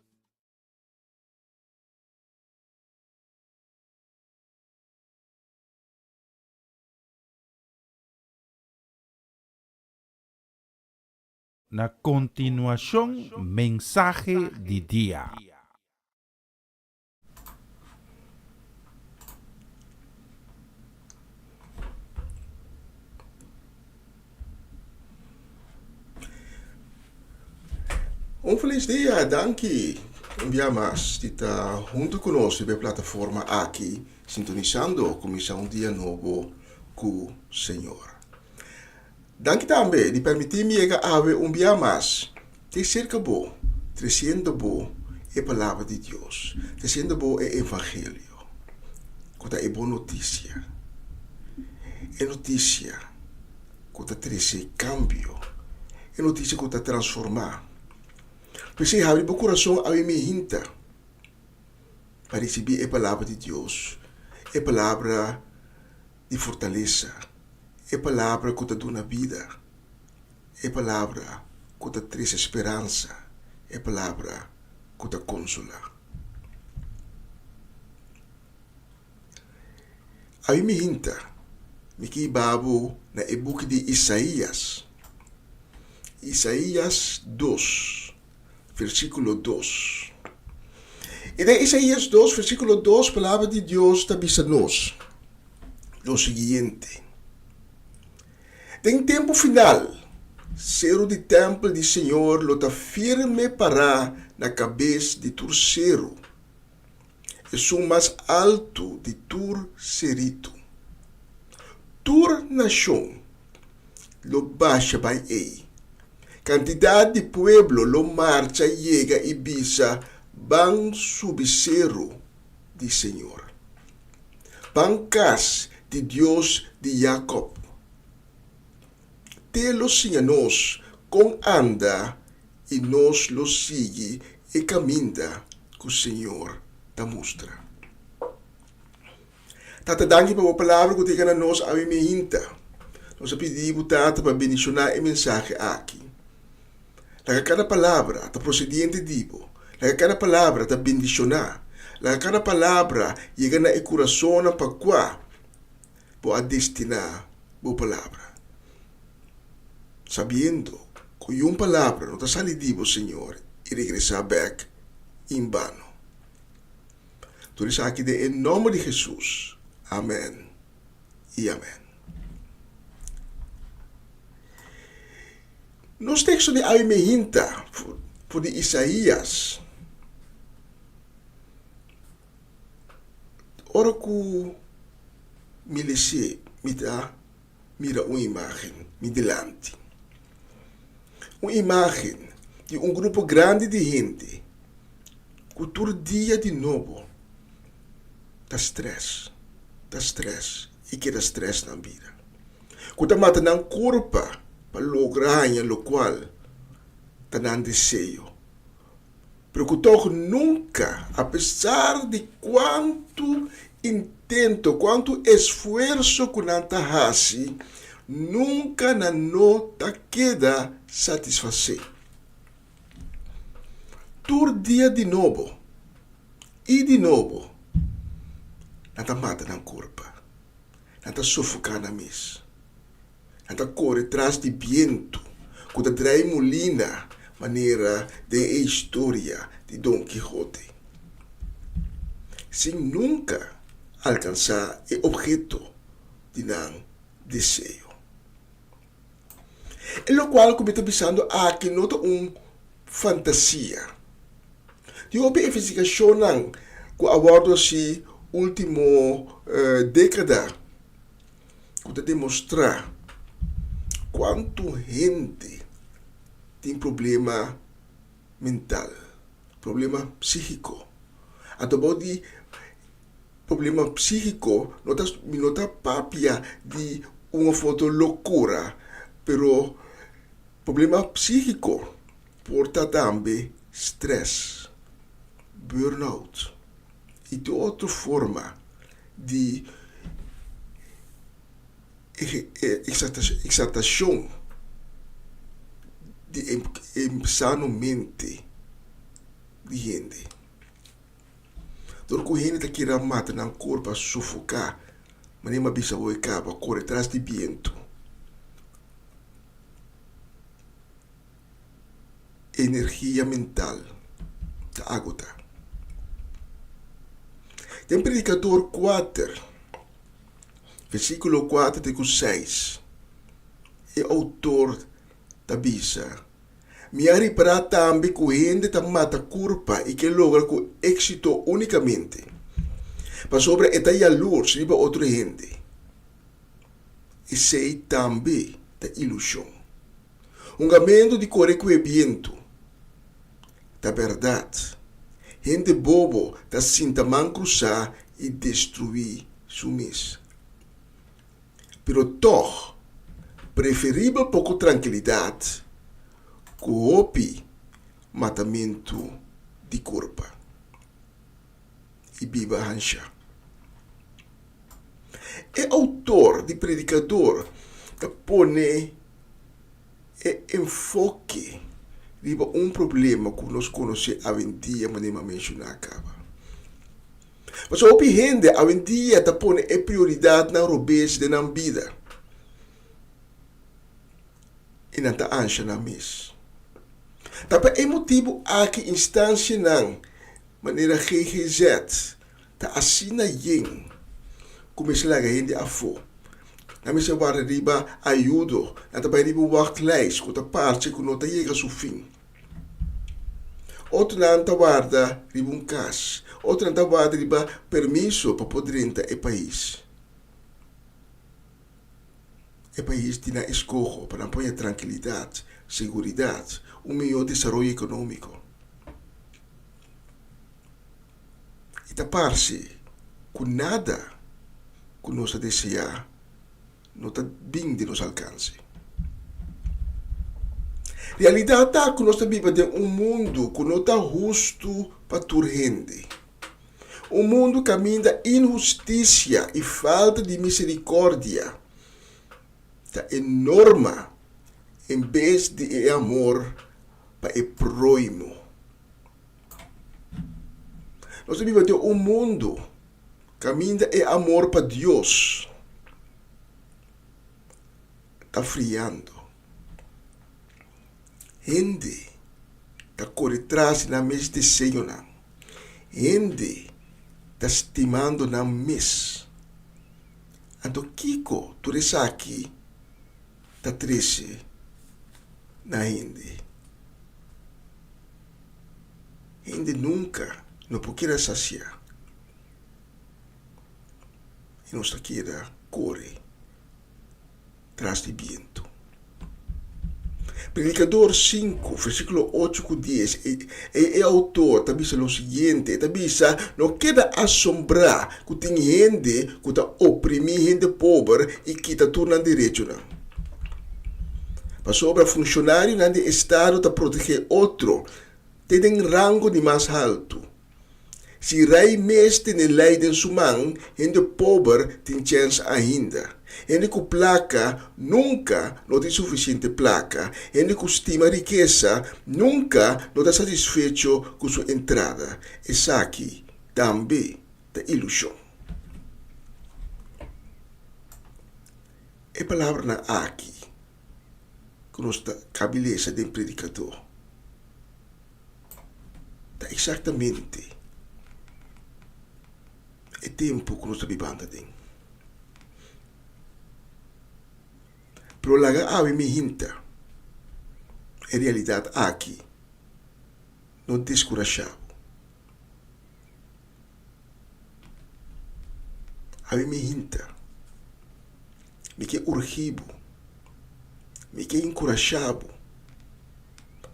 Na kontinuashon mensahe di dia. Un felis dia, danki un bia mas di ta huntu ku nos riba e plataforma aki sintonisando kuminsá un dia nobo ku Señor. Danki tambe di permití mi yega awe un bia mas te serka bo, tresiendo bo e Palabra di Dios, tresiendo bo e Evangelio, ku ta e bon notisia, e notisia ku ta trese kambio, e notisia ku ta transformá. P'esei habri bo kurason awe mi hinta pa risibí e Palabra di Dios, e Palabra di fortalesa, e Palabra ku ta duna bida, e Palabra ku ta trese speransa, e Palabra ku ta konsolá. Awi mi hinta, mi ke hiba bo na e buki di Isaías, Isaías dos, versíkulo dos. I den Isaías dos, versíkulo dos, Palabra di Dios ta bisa nos lo siguiente, Den tempu final, seru di tèmpel di Señor lo ta firme pará na kabes di tur seru, esun mas altu di tur seritu. Tur nashon lo basha bai ei. Kantidat di pueblo lo marcha yega i bisa, Ban subi seru di Señor. Ban kas di Dios di Jakòb. Te lo siña nos kon anda i nos lo sigui e kaminda ku Señor ta mustra. Tata danki pa bo palabra ku ta yega na nos awe meinta. Nos a pidi bo Tata pa bendishoná e mensahe aki. Laga kada palabra ta prosediente di bo. Laga kada palabra ta bendishoná. Laga kada palabra yega na e kurasonnan pa kua bo a destiná bo palabra. Sabiendo ku yun palabra no ta sali di bo, Señor, i regresá bèk inbano. Tur esaki den e nòmber di Hesus. Amèn i amèn. Nos teksto di awe mehinta for di Isaías. Ora ku mi les'é, mi ta mira un imágen mi dilanti. Un imágen di un grupo grandi di hende ku tur dia di nobo ta strès, ta strès i keda strès nan bida. Ku ta mata nan kurpa pa logra haña lokual ta nan deseo. Pero ku tòg nunka, apesar di kuantu intento, kuantu esfuerso ku nan ta hasi, nunka nan no ta keda satisfasé. Tur dia di nobo i di nobo. Nan ta mata nan kurpa. Nan ta sofoká nan mes. Nan ta kore tras di bientu ku ta drai mulina manera den e historia di Don Quijote, sin nunka alkansá e obheto di nan deseo. E lokual ku mi ta bisando aki no ta un fantasia. Tin hopi investigashonnan ku a wòrdu hasi último dékada ku ta demostrá kuantu hende tin problema mental, problema psíkiko. Anto bou di problema psíkiko no ta mi no ta papia di un òf otro lokura, pero problema psíkiko por ta tambe strès, burnout i tur otro forma di eksaltashon di e sano mente di hende. Dor ku hende ta kere a mata nan kurpa, a sofoká, manera mi a bisa hoy kaba, kore tras di bientu. Energia mental ta agotá. Den Predikador kuater, versíkulo kuater te ku seis, e outor ta bisa, Mi a ripará tambe ku hende ta mata kurpa i ke logra ku éksito únikamente pasobra e ta yalurs riba otro hende. Esei tambe ta ilushon. Hungamentu di kore ku e bientu. Ta bèrdat, hende bobo ta sinta man krusá i destruí su mes. Pero tòg, preferibel poko trankilidat ku hopi matamentu di kurpa i biba hansha. E outor di Predikador ta pone e enfoke riba un problema ku nos konosé awendia manera mi a menshoná kaba. Pasobra hopi hende awendia ta pone e prioridatnan robes den nan bida i nan ta ansha nan mes. Ta pa e motibu aki instansianan manera GGZ ta asina yen ku mester laga hende afó. Nan mester warda riba ayudo, nan ta bai riba un wachtlijst ku ta parce ku no ta yega su fin. Otronan ta warda riba un kas, otronan ta warda riba permiso pa por drenta e pais. E pais tin nan eskoho pa nan por haña trankilidat, seguridat, un mihó desaroyo ekonómiko. I ta parse ku nada ku nos ta deseá no ta bin di nos alkanse. Realidat ta ku nos ta biba den un mundu ku no ta hustu pa tur hende. Un mundu kaminda inhustisia i falta di miserikòrdia ta e norma en bes di e amor pa e próhimo. Nos ta biba den un mundu kaminda e amor pa Dios ta friando. Hende ta kore tras di nan mes deseonan. Hende ta stimando nan mes. Anto kiko tur esaki ta trese na hende? Hende nunka no por keda sasiá i nos ta keda kore tras di bientu. Predikador sinku, versíkulo ocho ku dies, e e outor ta bisa lo siguiente, e ta bisa, No keda asombrá ku tin hende ku ta oprimí hende pober i kita tur nan derechonan. Pasobra funshonarionan di estado ta protegé otro te den rango di mas haltu. Si rei mes tene lei den su man, hende pober tin chèns ainda. Hende ku plaka nunka no tin sufisiente plaka. Hende ku stima rikesa nunka no ta satisfecho ku su entrada. Esaki tambe ta ilushon. E palabranan aki ku nos ta kabi lesa den Predikadó ta eksaktamente e tempu ku nos ta bibando aden. Pero laga awe mi hinta e realidat aki no deskurashá bo. Awe mi hinta, mi ke urgí bo, mi ke enkurashá bo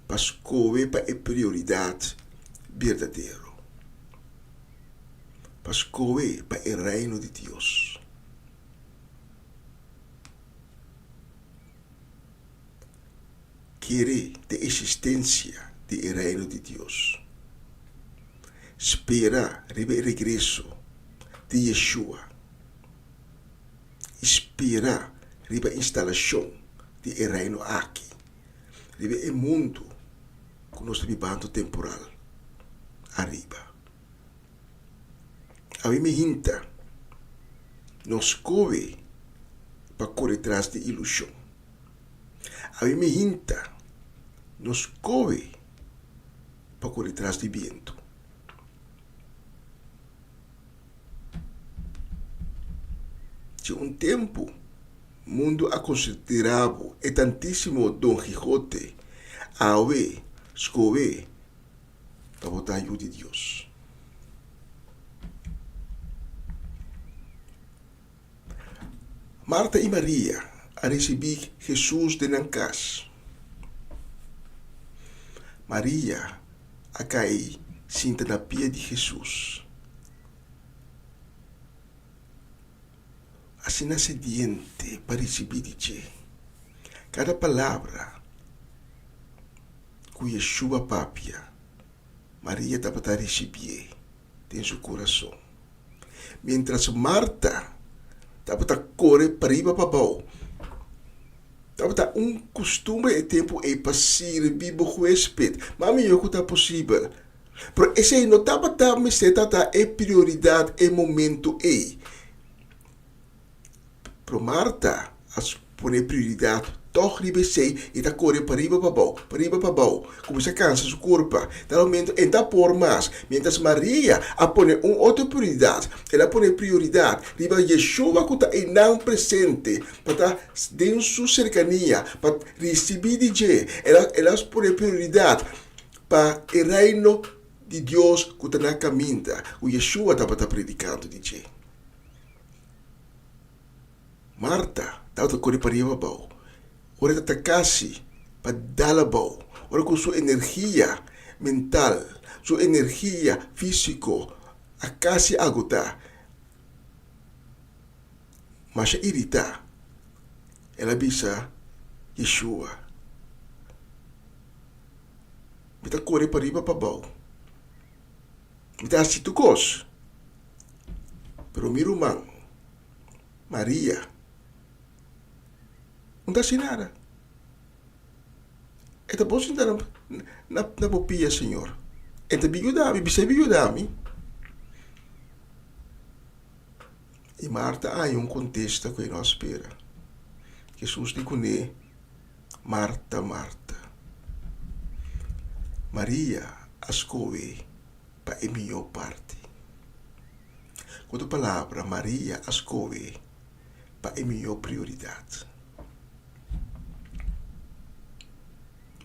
pa skohe pa e prioridat berdadero, pa skohe pa e Reino di Dios. Kere den existencia di e Reino di Dios. Spera riba e regreso di Yeshua i spera riba instalacion di e Reino aki riba e mundo cu nos ta bibando temporal ariba. Awe mi hinta no scohe pa core tras di ilusion. Awe mi hinta no scohe pa core tras di bientu. Si un tempu mundu a considera bo e tantisimo Don Quijote, awe scohe pa bo ta yu di Dios. Marta i Maria a risibí Hesus den nan kas. Maria a kai sinta na pia di Hesus. Asina sediente pa risibí di dje. Kada palabra ku Yeshua papia, Maria tabata risibié den su kurason. Miéntras Marta tabata kore pariba pabou, tabata un kustumber e tempu ei pa sirbi bo huésped mas mihó ku ta posibel. Pero esei no tabata mester ta e prioridat e momentu ei. Pero Marta a pone prioridat tòg riba esei i ta kore pariba pabou, pariba pabou, kuminsá kansa su kurpa. Tal momento e ta por mas. Miéntras Maria a pone un otro prioridat, el a pone prioridat riba Yeshua ku ta einan presente pa ta den su serkania, pa risibí di dje. El a el a pone prioridat pa e Reino di Dios ku ta na kaminda, ku Yeshua tabata predikando di dje. Marta tabata kore pariba abou. Ora e ta ta kasi pa dal abou, ora ku su energia mental, su energia físiko a kasi agotá, masha iritá, el a bisa Yeshua, Mi ta kore pariba pa abou. Mi ta hasi tur kos. Pero mi ruman, Maria, no ta hasi nada. E ta bon sinta na na bo pia, Señor. E ta bin yuda mi, bis'é bin yuda mi. I Marta a haña un kontesta ku e no a spera. Hesus di kuné, Marta, Marta, Maria a skohe pa e mihó parti. Ku otro palabra, Maria a skohe pa e mihó prioridat.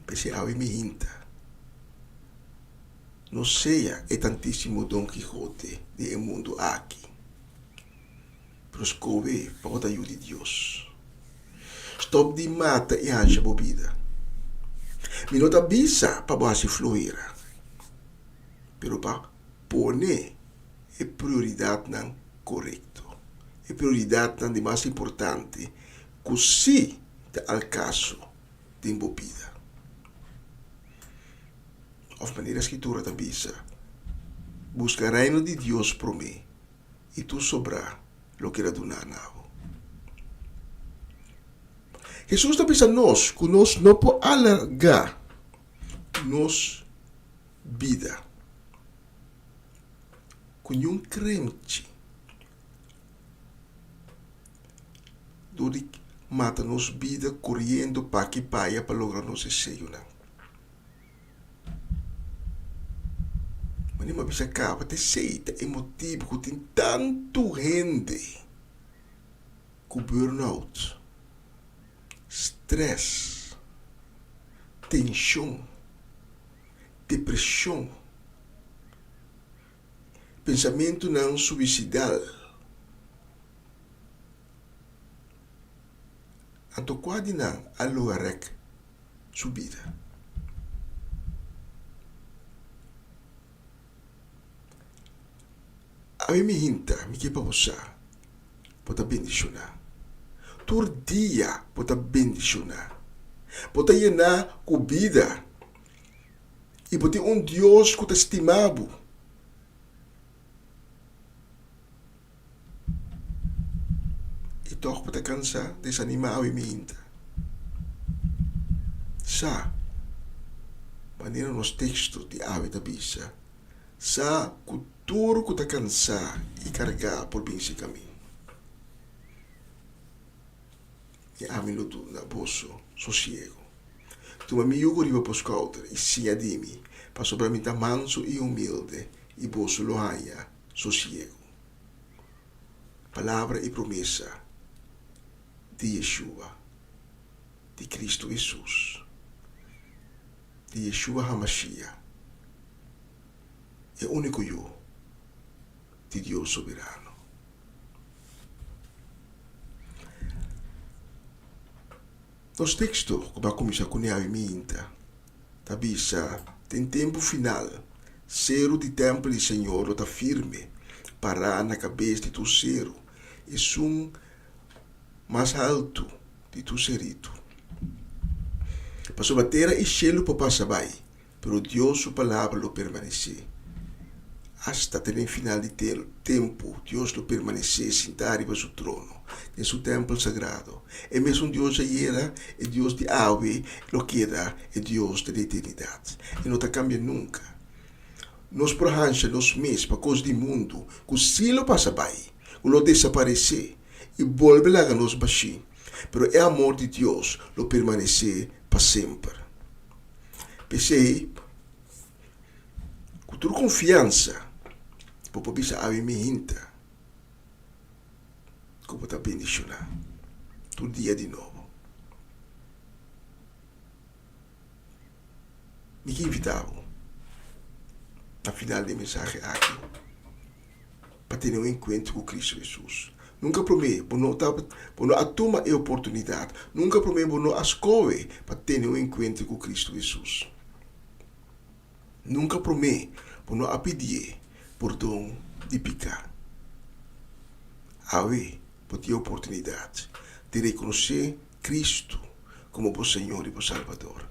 P'esei awe mi hinta, no sea e tantísimo Don Quijote di e mundu aki, pero skohe pa bo ta yu di Dios. Stòp di mata i hansha bo bida. Mi no ta bisa pa bo hasi flohera, pero pa pone e prioridatnan korekto, e prioridatnan di mas importante ku sí ta al kaso den bo bida. Òf manera Skritura ta bisa, Buska Reino di Dios promé i tur sobrá lo keda duná na bo. Hesus ta bisa nos ku nos no por alargá nos bida ku niun kremchi dor di. mata nos bida koriendo p'aki p'aya pa logra nos deseonan. Manera mi a bisa kaba, ta esei ta e motibu ku tin tantu hende ku burnout, stress, tenshon, depreshon, pensamentunan suisidal. Anto kua di nan a logra rèk su bida? Awe mi hinta, mi ke pa bo sa, bo ta bendishoná. Tur dia bo ta bendishoná. Bo ta yená ku bida i bo tin un Dios ku ta stima bo. I tòg bo ta kansá, desanimá awe mi hinta. Sa, manera nos teksto di awe ta bisa, sa ku tur ku ta kansá i kargá por bin si kamin. I ami lo duna boso sosiegu. Tuma mi yugo riba bo skouder i siña di mi, pasobra mi ta mansu i humilde, i boso lo haña sosiegu. Palabra i promesa di Yeshua, di Cristo Hesus, di Yeshua HaMashiach, e úniko Yu di Dios Soberano. Nos teksto ku bo a kuminsá kuné awe minta ta bisa, Den tempu final, seru di tèmpel di Señor lo ta firme, pará na kabes di tur seru, esun mas haltu di tur seritu. Pasobra tera i shelu por pasa bai, Pero Dios su palabra lo permanesé. Asta te den final di tempu, Dios lo permanesé sintá riba su trono, den su tèmpel sagrado. E mesun Dios ayera, e Dios di awe, lo keda e Dios den eternidat. E no ta kambia nunka. Nos por hansha nos mes pa kos di mundu ku sí lo pasa bai, ku lo desaparesé i bolbe laga nos bashí, pero e amor di Dios lo permanesé pa semper. P'esei, ku tur konfiansa bo por bisa awe mi hinta ku bo ta bendishoná tur dia di nobo. Mi ke invitá bo na final di e mensahe aki pa tene un enkuentro ku Kristu Hesus. Nunka promé bo no ta bo no a tuma e oportunidat. Nunka promé bo no a skohe pa tene un enkuentro ku Kristu Hesus. Nunka promé bo no a pidié pordon di piká. Awe bo tin e oportunidat di rekonosé Kristu komo bo Señor i bo Salbador.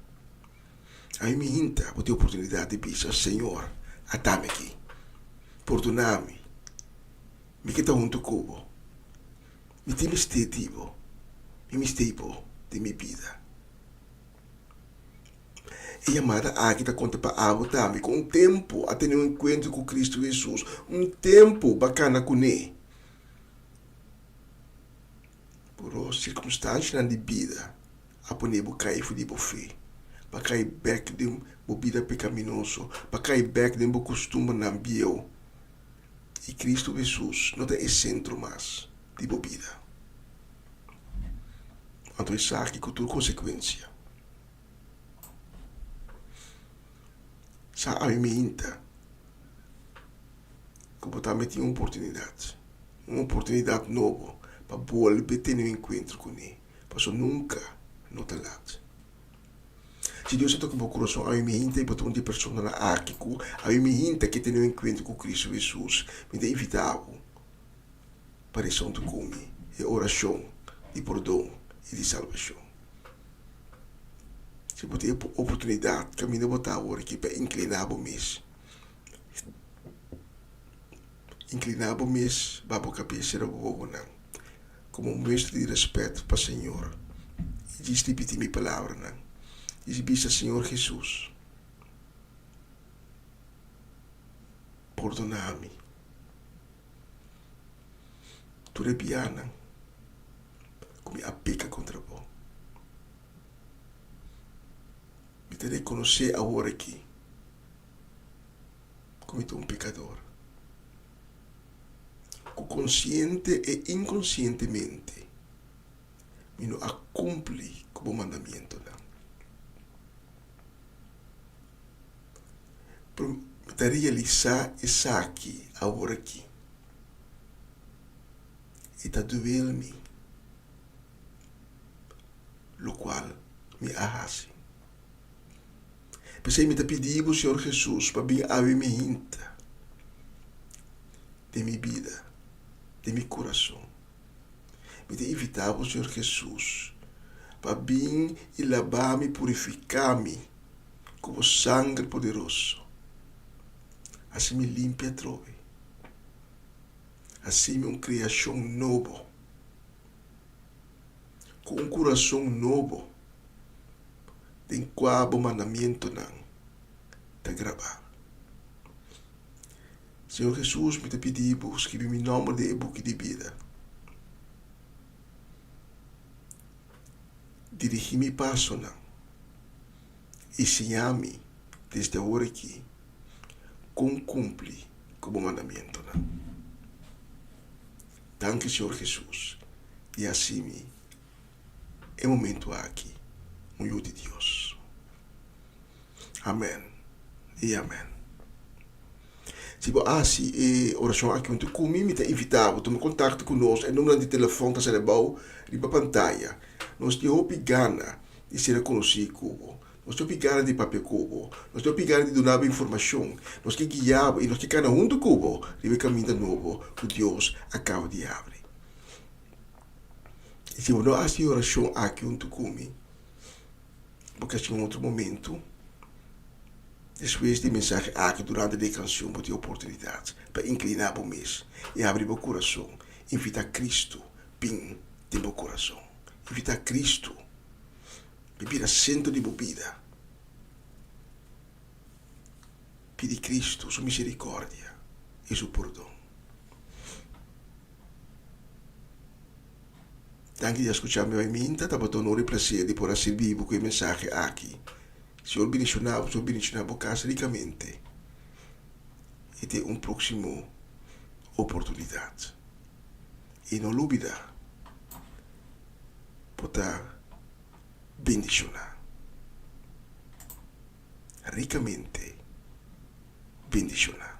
Awe mi hinta bo tin oportunidat di bisa, Señor, atami aki. Pordona mi. Mi ke ta huntu ku bo. Mi tin mester di bo. Mi mester bo den mi bida. E yamada aki ta konta pa abo tambe ku un tempu a tene un enkuentro ku Kristu Hesus, un tempu bo a kana kuné. Pero sirkunstanshanan di bida a pone bo kai for di bo fe, bo a kai bèk den bo bida pekaminoso, bo a kai bèk den bo kustumbernan bieu. I Kristu Hesus no ta e sentro mas di bo bida. Anto esaki ku tur konsekuensia. Sa ami minta ku bo tambe tin un oportunidat, un oportunidat nobo pa bolbe tene un enkuentro kuné, pasobra nunka no ta lat. Si Dios a toka bo kurason, ami mi hinta i bo ta un di e personanan aki ku ami mi hinta ke tene un enkuentro ku Kristu Hesus, mi ta invitá bo pa resa huntu ku mi e orashon di pordon i di salbashon. Si bo tin e oportunidat kaminda bo ta awor aki pa inkliná bo mes, inkliná bo mes ba bo kabes sera bo bobonan. Komo un muestra di rèspèt pa Señor, i djis ripití mi palabranan, djis bisa, Señor Hesus, pordoná mi tur e bianan ku. ku mi a peka kontra bo. Mi ta rekonosé awor aki ku mi ta un pekador, ku konsiente e inkonsientemente mi no a kumpli ku bo mandamientonan. Pero mi ta realisá esaki awor aki. E ta duel mi lokual mi a hasi. P'esei mi ta pidi bo, Señor Jesus, pa bin awe mi hinta den mi bida, den mi kurason. Mi ta invitá bo, Señor Jesus, pa bin i labá mi, purifiká mi ku bo sanger poderoso. Hasi mi limpia atrobe. Hasi mi un kreashon nobo, ku un kurason nobo den kua bo mandamientonan ta grabá. Señor Jesus, mi ta pidi bo skibi mi nomber den e buki di bida. Dirigi mi pasonan i siña mi desde awor aki kon kumpli ku bo mandamientonan. Danki, Señor Jesus, di hasi mi e momento aki un yu di Dios. Amen i amen. Si bo a hasi e orashon aki huntu ku mi, mi ta invitá bo tuma kontakto ku nos. E numbernan di telefòn ta sali abou riba pantaya. Nos tin hopi gana di ser konosí ku bo. Nos tin hopi gana di papia ku bo. Nos tin hopi gana di duna bo informashon. Nos ke guia bo i nos ke kana huntu ku bo riba e kaminda nobo ku Dios a kaba di habri. I si bo no a hasi e orashon aki huntu ku mi, Bo ke haci un otro momento despues di mensahe aki durante di e cancion bo tin oportunidad pa inclina bo mes y habri bo curason invita Cristo bin den bo curason invita Cristo bin bira centro di bo bida pidi Cristo su misericordia y su pordon. Danki di a skucha mi oiminta, tabata honor i plaser di por a sirbi bo ku e mensahe aki. Señor bendishoná bo, Señor bendishoná bo kas rikamente i te un próksimo oportunidat. I no lubidá, bo ta bendishoná, rikamente bendishoná.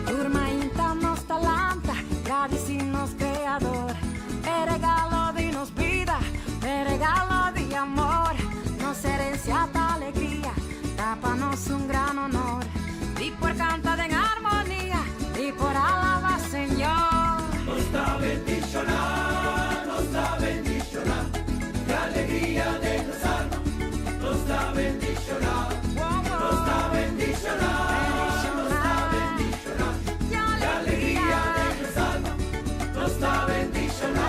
Tur mainta nos ta lanta, gradisí nos Kreador p'e regalo di nos bida, p'e regalo di amor. Nos herensia ta alegria, ta pa nos un gran honor di por kanta den armonia, di por alabá Señor. Nos ta bendishoná, nos ta bendishoná, e alegria den nos alma. Nos ta bendishoná, nos ta bendishoná, nos ta bendishoná, e alegria den nos alma. Nos ta bendishoná.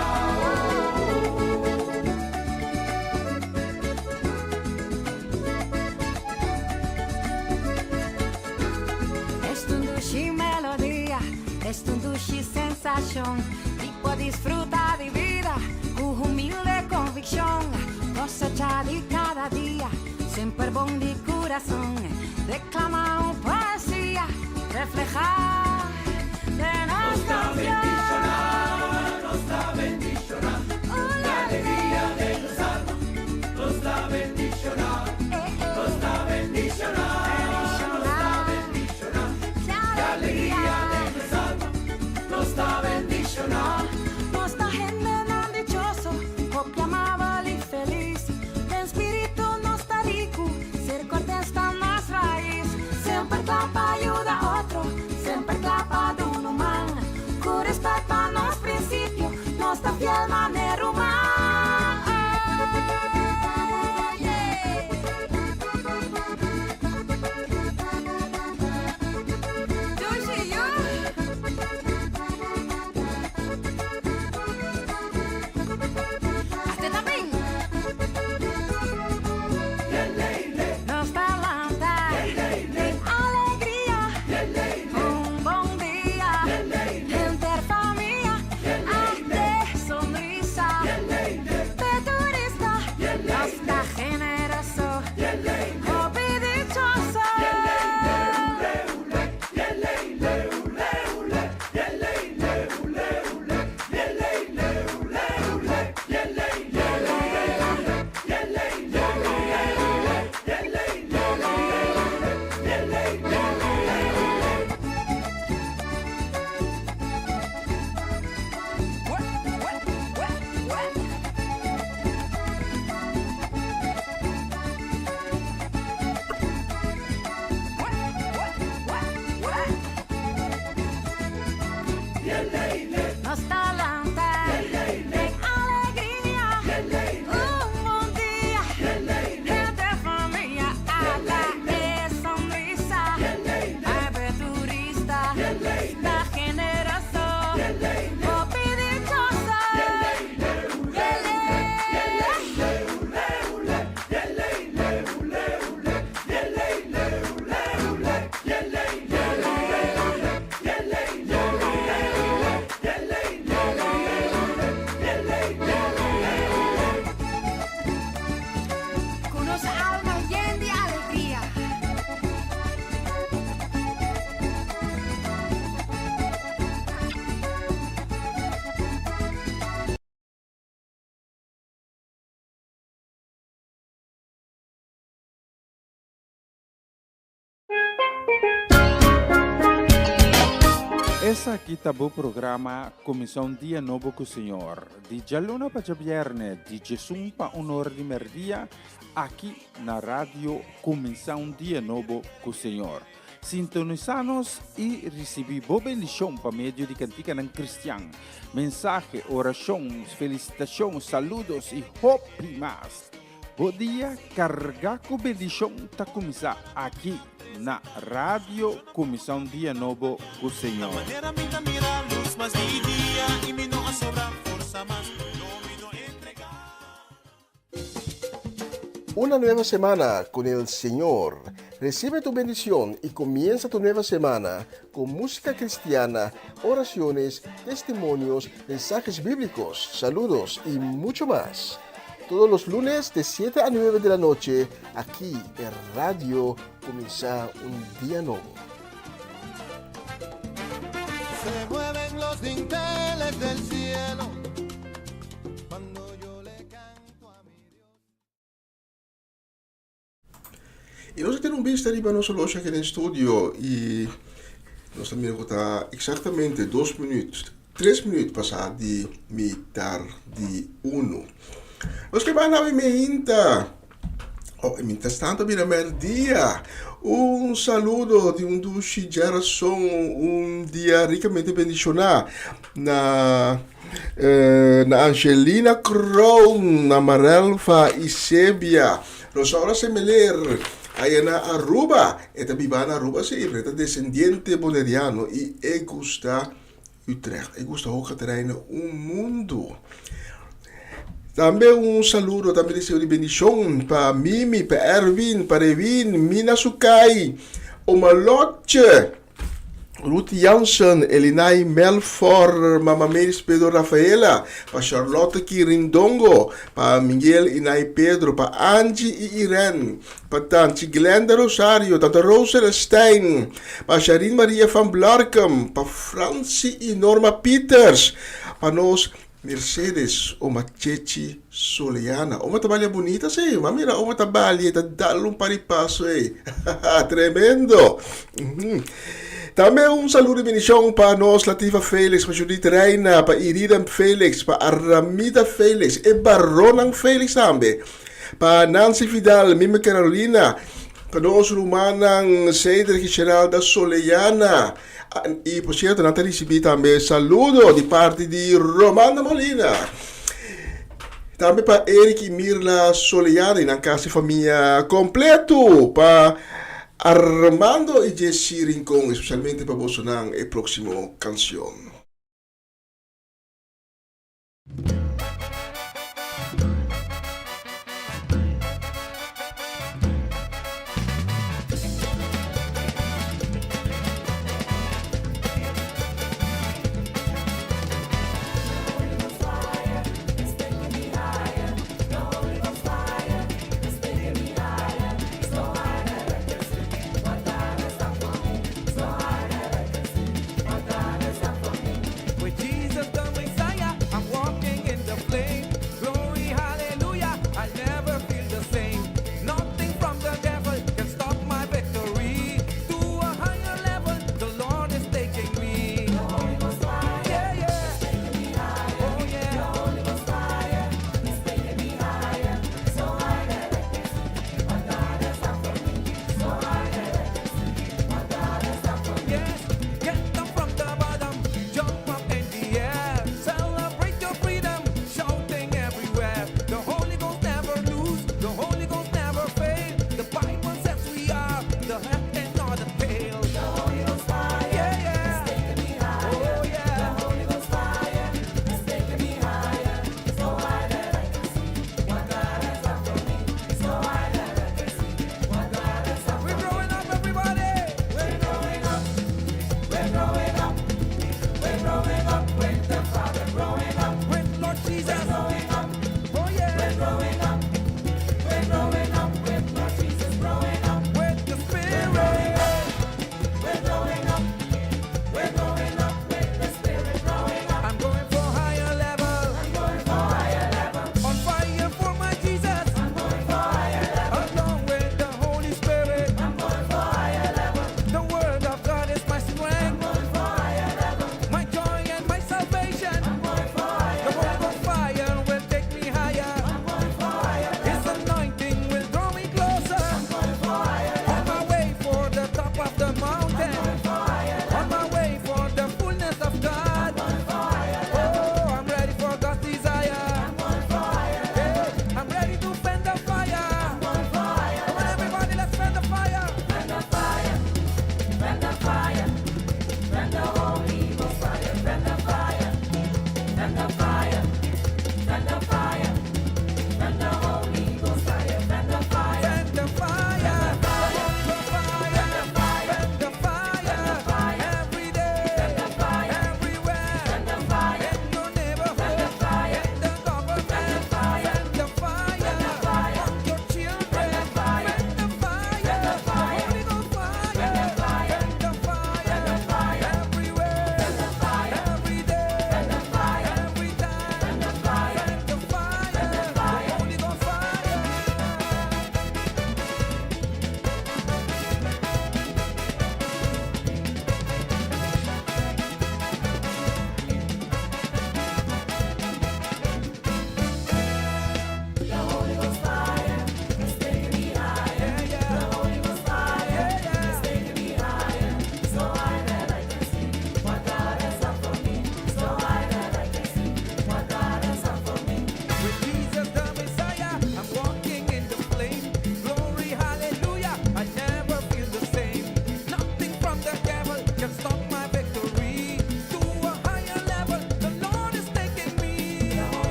Esta un dushi melodia, esta un dushi sensashon di por disfruta di bida ku humilde konvikshon. Kosecha di kada dia, semper bon di kurason. Deklama un poesia, reflehá den nos Nos ta kanshon. bendishoná, nos ta bendishoná, e alegria den nos alma. Nos ta bendishoná, nos ta bendishoná, nos ta bendishoná, e alegria den nos alma. Nos ta bendishoná. Nos ta hendenan dichoso, hopi amabel i felis. Den spiritu nos ta riku, ser kortes ta nos rais. Semper kla pa yuda otro, semper kla pa duna un man. Ku respet pa nos prinsipionan. Esaki ta bo programa Kuminsá un Dia Nobo ku Señor, di djaluna pa djabièrnè di djesun pa un or di mèrdia, aki na Radio Kuminsá un Dia Nobo ku Señor. Sintonisá nos i risibí bo bendishon pa medio di kantikanan kristian, mensahe, orashon, felisitashon, saludos i hopi mas. Bo dia kargá ku bendishon ta kuminsá aki na Radio Kuminsá un Dia Nobo ku Señor. Una nueva semana con el Señor. Recibe tu bendición y comienza tu nueva semana con música cristiana, oraciones, testimonios, mensajes bíblicos, saludos y mucho más. Todos los lunes de 7 a 9 de la noche, aquí en Radio Comienza un Día Nuevo. Se mueven los dinteles del cielo cuando yo le canto a mi Dios. I nos a tene un bista riba nos horloge aki den studio i nos ta mira ku ta eksaktamente dos minüt, tres minüt pasá di mitar di unu. Nos ke banda awe meinta, oh, mientras tanto bira mèrdia. Un saludo di un dushi djarason, un dia rikamente bendishoná na na Angelina Kroon, na Marelva Isebia. Rosaura Semeler, aya na Aruba. E ta biba na Aruba si, pero e ta desendiente boneriano i e gusta Utrecht. E gusta Hoog Catharijne un mundu. Tambe un saludo, tambe deseo di bendishon pa Mimi, pa Erwin, pa Rewin, Mina Sukai, Oma Lotje, Ruth Jansen, Elinay Melfor, Mama Meris Pedro Rafaela, pa Charlotte Kirindongo, pa Miguel Inay Pedro, pa Angie i Irene, pa Tanchi Glenda Rosario, Tanta Rose Celestijn, pa Sharin Maria van Blarkum, pa Francie i Norma Pieters, pa nos Mercedes, oma Chechi Soleana. Oma ta balia bunita si. Ma mira oma ta balia, e ta dal un par di paso ei. Tremendo! Tambe un saludo di bendicion pa nos Latifa Felix, pa Judith Reina, pa Irida Felix, pa Aramida Felix, e baronnan Felix tambe, pa Nancy Vidal, Mimi Carolina, pa nos rumannan Cedric y Geralda Soleana. Y por cierto, nan ta ricibi tambe saludo di parti di Romanda Molina. Tambe pa Eric y Mirla Soleano y nan casi famia completo. Pa Armando y Jessy Rincon, especialmente pa bosonan e proximo cancion.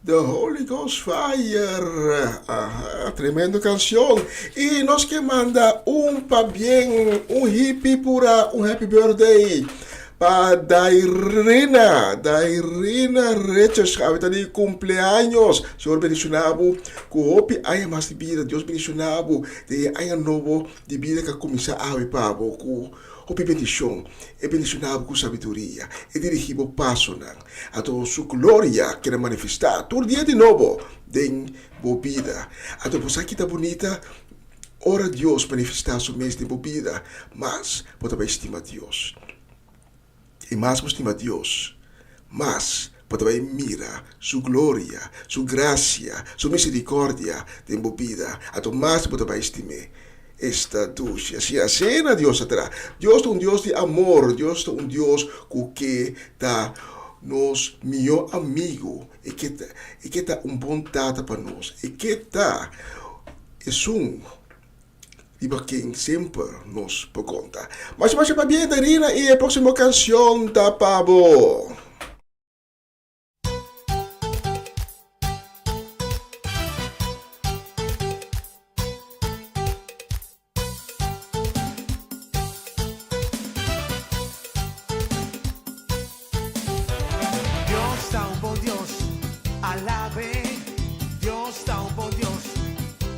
The Holy Ghost Fire. Aha, tremendo canción. Y nos ke manda un pabien, un hippie pura, un happy birthday pa Dairina, Dairina Richards, awe ta di cumpleaños. Señor bendiciona bo cu hopi aña mas di bida. Dios bendiciona bo den e aña nobo di bida cu a cuminsa awe pa bo cu hopi bendicion. E bendiciona bo cu sabiduria. E dirigi bo pasonan. Anto su gloria keda manifestá tur dia di nobo den bo bida. Anto bo sa ki ta bunita? Ora Dios manifestá su mes den bo bida, mas bo ta bai stima Dios. I mas bo stima Dios, mas bo ta bai mira su gloria, su grasia, su misericordia den bo bida. Anto mas bo ta bai stim'é. Esta dushi. Asina asina Dios ta traha. Dios ta un Dios di amor. Dios ta un Dios ku ke ta nos mihó amigu. E ke ta, e ke ta un bon tata pa nos. E ke ta esun riba ken semper nos por konta. Masha masha pabien Darina i e próksimo kanshon ta pa bo. Dios ta un bon Dios, alabe. Dios ta un bon Dios,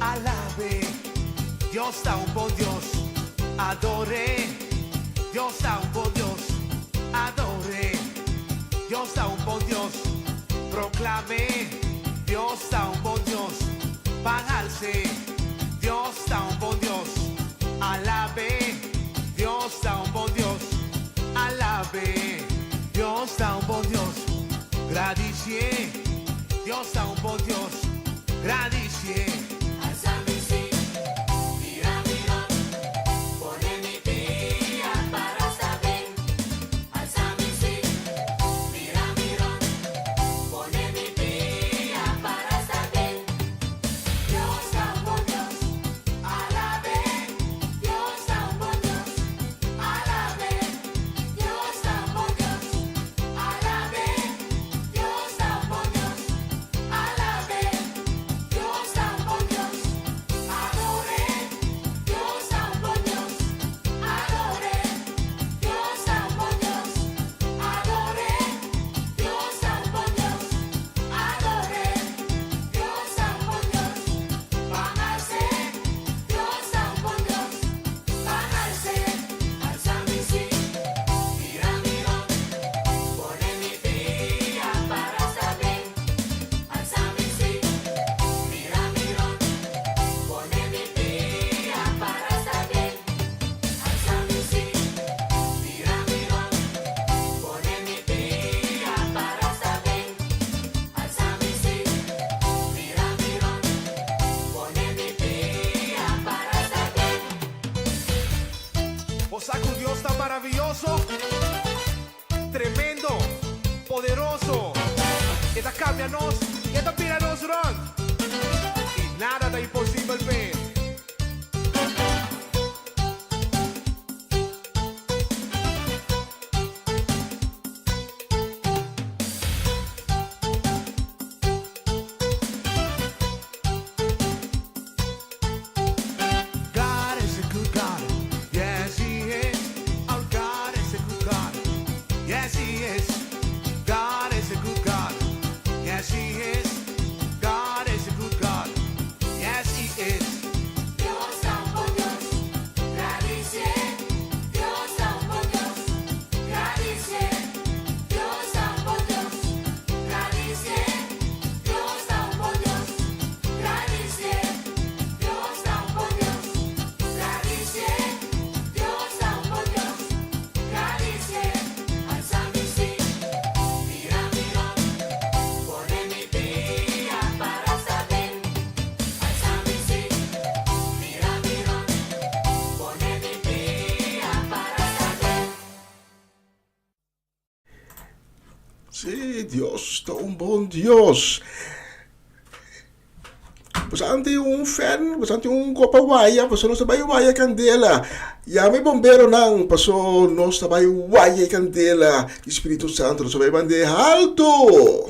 alabe. Dios ta un bon Dios, adore. Dios ta un bon Dios, adore. Dios ta un bon Dios, proclame. Dios ta un bon Dios, ban alce. Dios ta un bon Dios, alabe. Dios ta un bon Dios, alabe. Dios ta un bon Dios, gradicie. Dios ta un bon Dios, gradicie. Alza mi sí, mira mi rond, pone mi pia para sta ben. Alza mi sí, mira mi rond, pone mi pia para sta ben. Dios ta un bon Dios, alabe. Dios ta un bon Dios, alabe. Dios ta un bon Dios, alabe. Dios ta un bon Dios, alabe. Dios ta un bon Dios, adore. Dios ta un bon Dios, adore. Dios ta un bon Dios, adore. Dios ta un bon Dios, adore. Dios ta un bon Dios, ban als'é. Dios ta un bon Dios, ban als'é. Alsa mi sí, mira mi rond, pone mi pia para sta ben. Alsa mi sí, mira mi rond, pone mi pia para sta ben. Alsa mi sí, mira mi rond, pone mi pia para sta ben. Alsa mi sí, mira mi rond, pone mi pia para sta ben. Bo sa ku Dios ta maravioso, tremendo, poderoso. E ta kambia nos i e ta bira nos rònt. I nada ta imposibel p'e. God is a good God, yes he is. Our God is a good God, yes he is. God is a good God, yes he is. God is a good God, yes he is. Dios ta un bon Dios, gradicie. Dios ta un bon Dios, gradicie. Dios ta un bon Dios, gradicie. Dios ta un bon Dios, gradicie. Dios ta un bon Dios, gradicie. Dios ta un bon Dios, gradicie. Alza mi sí, mira mi rond, pone mi pia para sta ben. Alza mi sí, mira mi rond, pone mi pia para sta ben. Sí, Dios ta un bon Dios. Pues antes un fan, pues antes un copa waya, pues nos ta bai waya candela. Yama e bomberonan, paso nos ta bai waya e candela di Spiritu Santo, nos ta bai mand'é halto.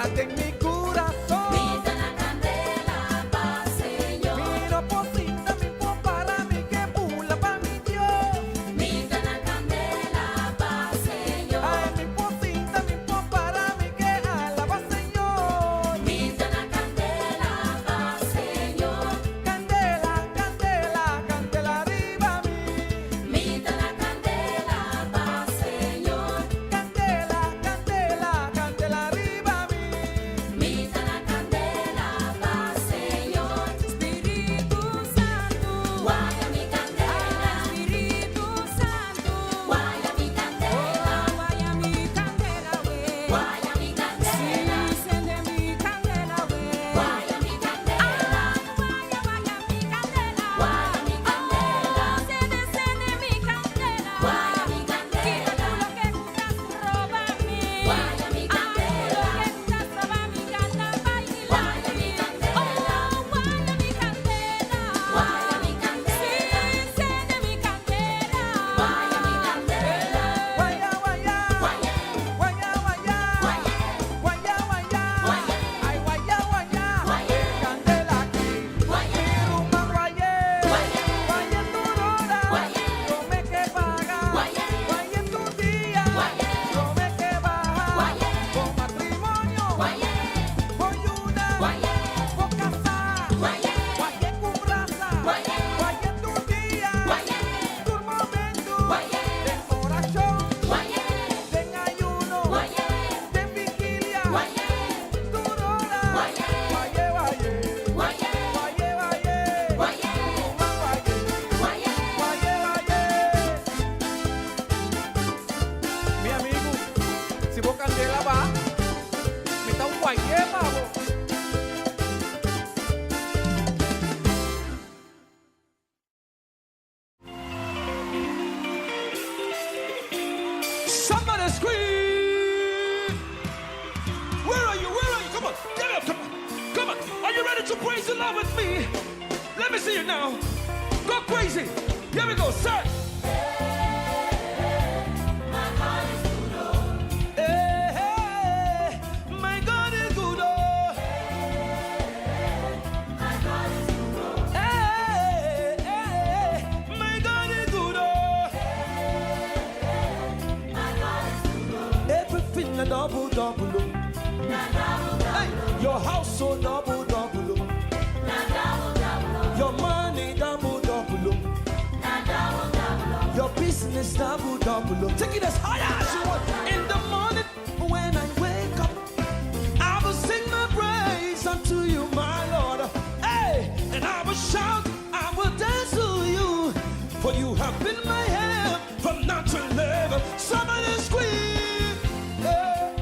Ta den mi kurason. Mi ta na kandela pa Señor. Mi no por sinta, mi por para, mi ke bula pa mi Dios. Mi ta na kandela pa Señor. Ay, mi por sinta, mi por para, mi ke alabá Señor. Mi ta na kandela pa Señor. Kandela, kandela, kandela riba mi. Mi ta na kandela pa Señor. Kandela, kandela, kandela riba mi. Mi ta na kandela pa Señor. Spiritu Santu, waya mi kandela. Spiritu Santu, waya mi kandela. Waya mi kandela, we. Waya mi kandela. Sende mi kandela, we. Waya mi kandela. Waya, waya mi kandela. Waya mi kandela. Sende, sende mi kandela. Waya mi kandela. Kita tur loke ku ta stroba mi. Waya mi kandela. Loke ku ta stroba mi kanta bai Waya mi kandela. Oh, waya mi kandela. Waya mi kandela. Sende mi kandela. Waya mi kandela. Waya, waya. Waya. Waya, waya. Waya. Waya, waya. Waya. Ay, waya, waya. Waya. Kandela aki. Waya. Mi ruman way'é. Waya. Waya tur ora. Waya. Promé ku paga. Waya. Waya tur dia. Waya. Promé ku baha. Waya. Bo matrimonio. Waya. Bo yunan. Waya. Bo kasá. Waya. Waya ku brasa. Waya. Waya tur dia. Waya. Tur momento. Waya. Den orashon. Waya. Den ayuno. Waya. Den vigilia. Waya. Tur ora. Waya. Waya, waya. Waya. Waya, waya. Waya. Ruman waya. Waya. Waya, waya. Mi amigu, si bo kandela baha, mi ta way'é pa bo. Somebody scream! Where are you? Where are you? Come on, get up, come on, come on. Are you ready to praise the Lord with me? Let me see you now. Go crazy. Here we go, sir. Hey, hey, my God is good. Oh. Hey, hey, my God is good. Oh. Everything a double, double. Oh. Hey, your house so double, double. Oh. Your money double, double. Oh. Your business double, double. Oh. Take it as high as you want. In the morning when I wake up, I will sing my praise unto you, my Lord. Hey, and I will shout, I will dance to you, for you have been my help from now to ever. Somebody scream. Hey.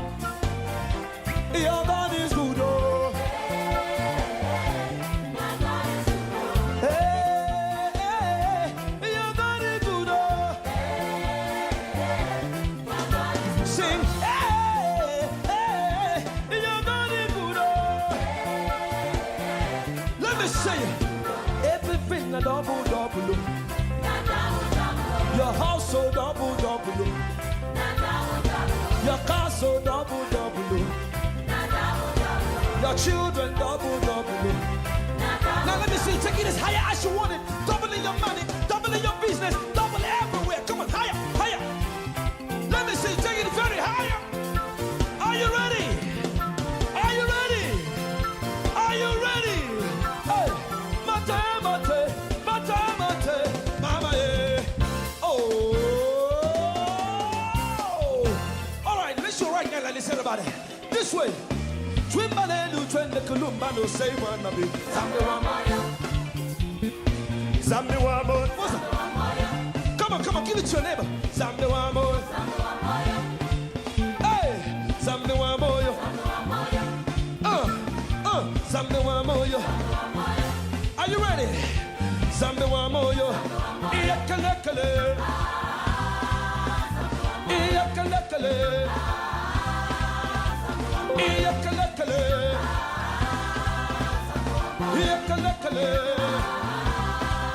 Your God is good. Oh. Hey, hey, your God is good. Oh. Sing, hey, hey, your God is good. Oh. Let me say it. Everything a double, double. Oh. Your house so double, double. Oh. Your car so double, double. Oh. Your children double, double. Oh. Now let me see, take it as higher as you want it. Doubling your money, doubling your business, double everywhere. Come on, higher, higher. Let me see, take it very higher. Are you ready? Are you ready? Are you ready? Hey, mate, mate, mate, mate, mama, eh. Oh. All right, let's go right now, like this, everybody. This way. Twimbalelu, twende kulumba, no say one of you. Zambi wa moyo. Zambi wa moyo. What's that? Come on, come on, give it to your neighbor. Zambi wa moyo. Hey, Zambi wa moyo. Zambi wa moyo. Are you ready? Zambi wa moyo. Iyakalekale. Iyakalekale. Iyakalekale. Iyakalekale.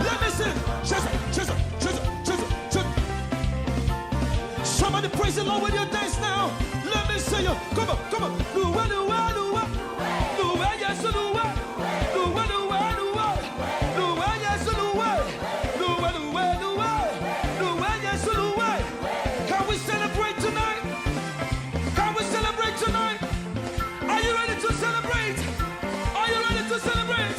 Let me sing. Jesus, Jesus, Jesus, Jesus, Jesus. Somebody praise the Lord with your dance now. Let me see. Señor. Come on, come on. Luwe, luwe, luwe. Luwe, Yesu, luwe. Luwe, luwe, luwe. Luwe, Yesu, luwe. Luwe, luwe, luwe. Luwe, Yesu, luwe. Can we celebrate tonight? Can we celebrate tonight? Are you ready to celebrate? Are you ready to celebrate?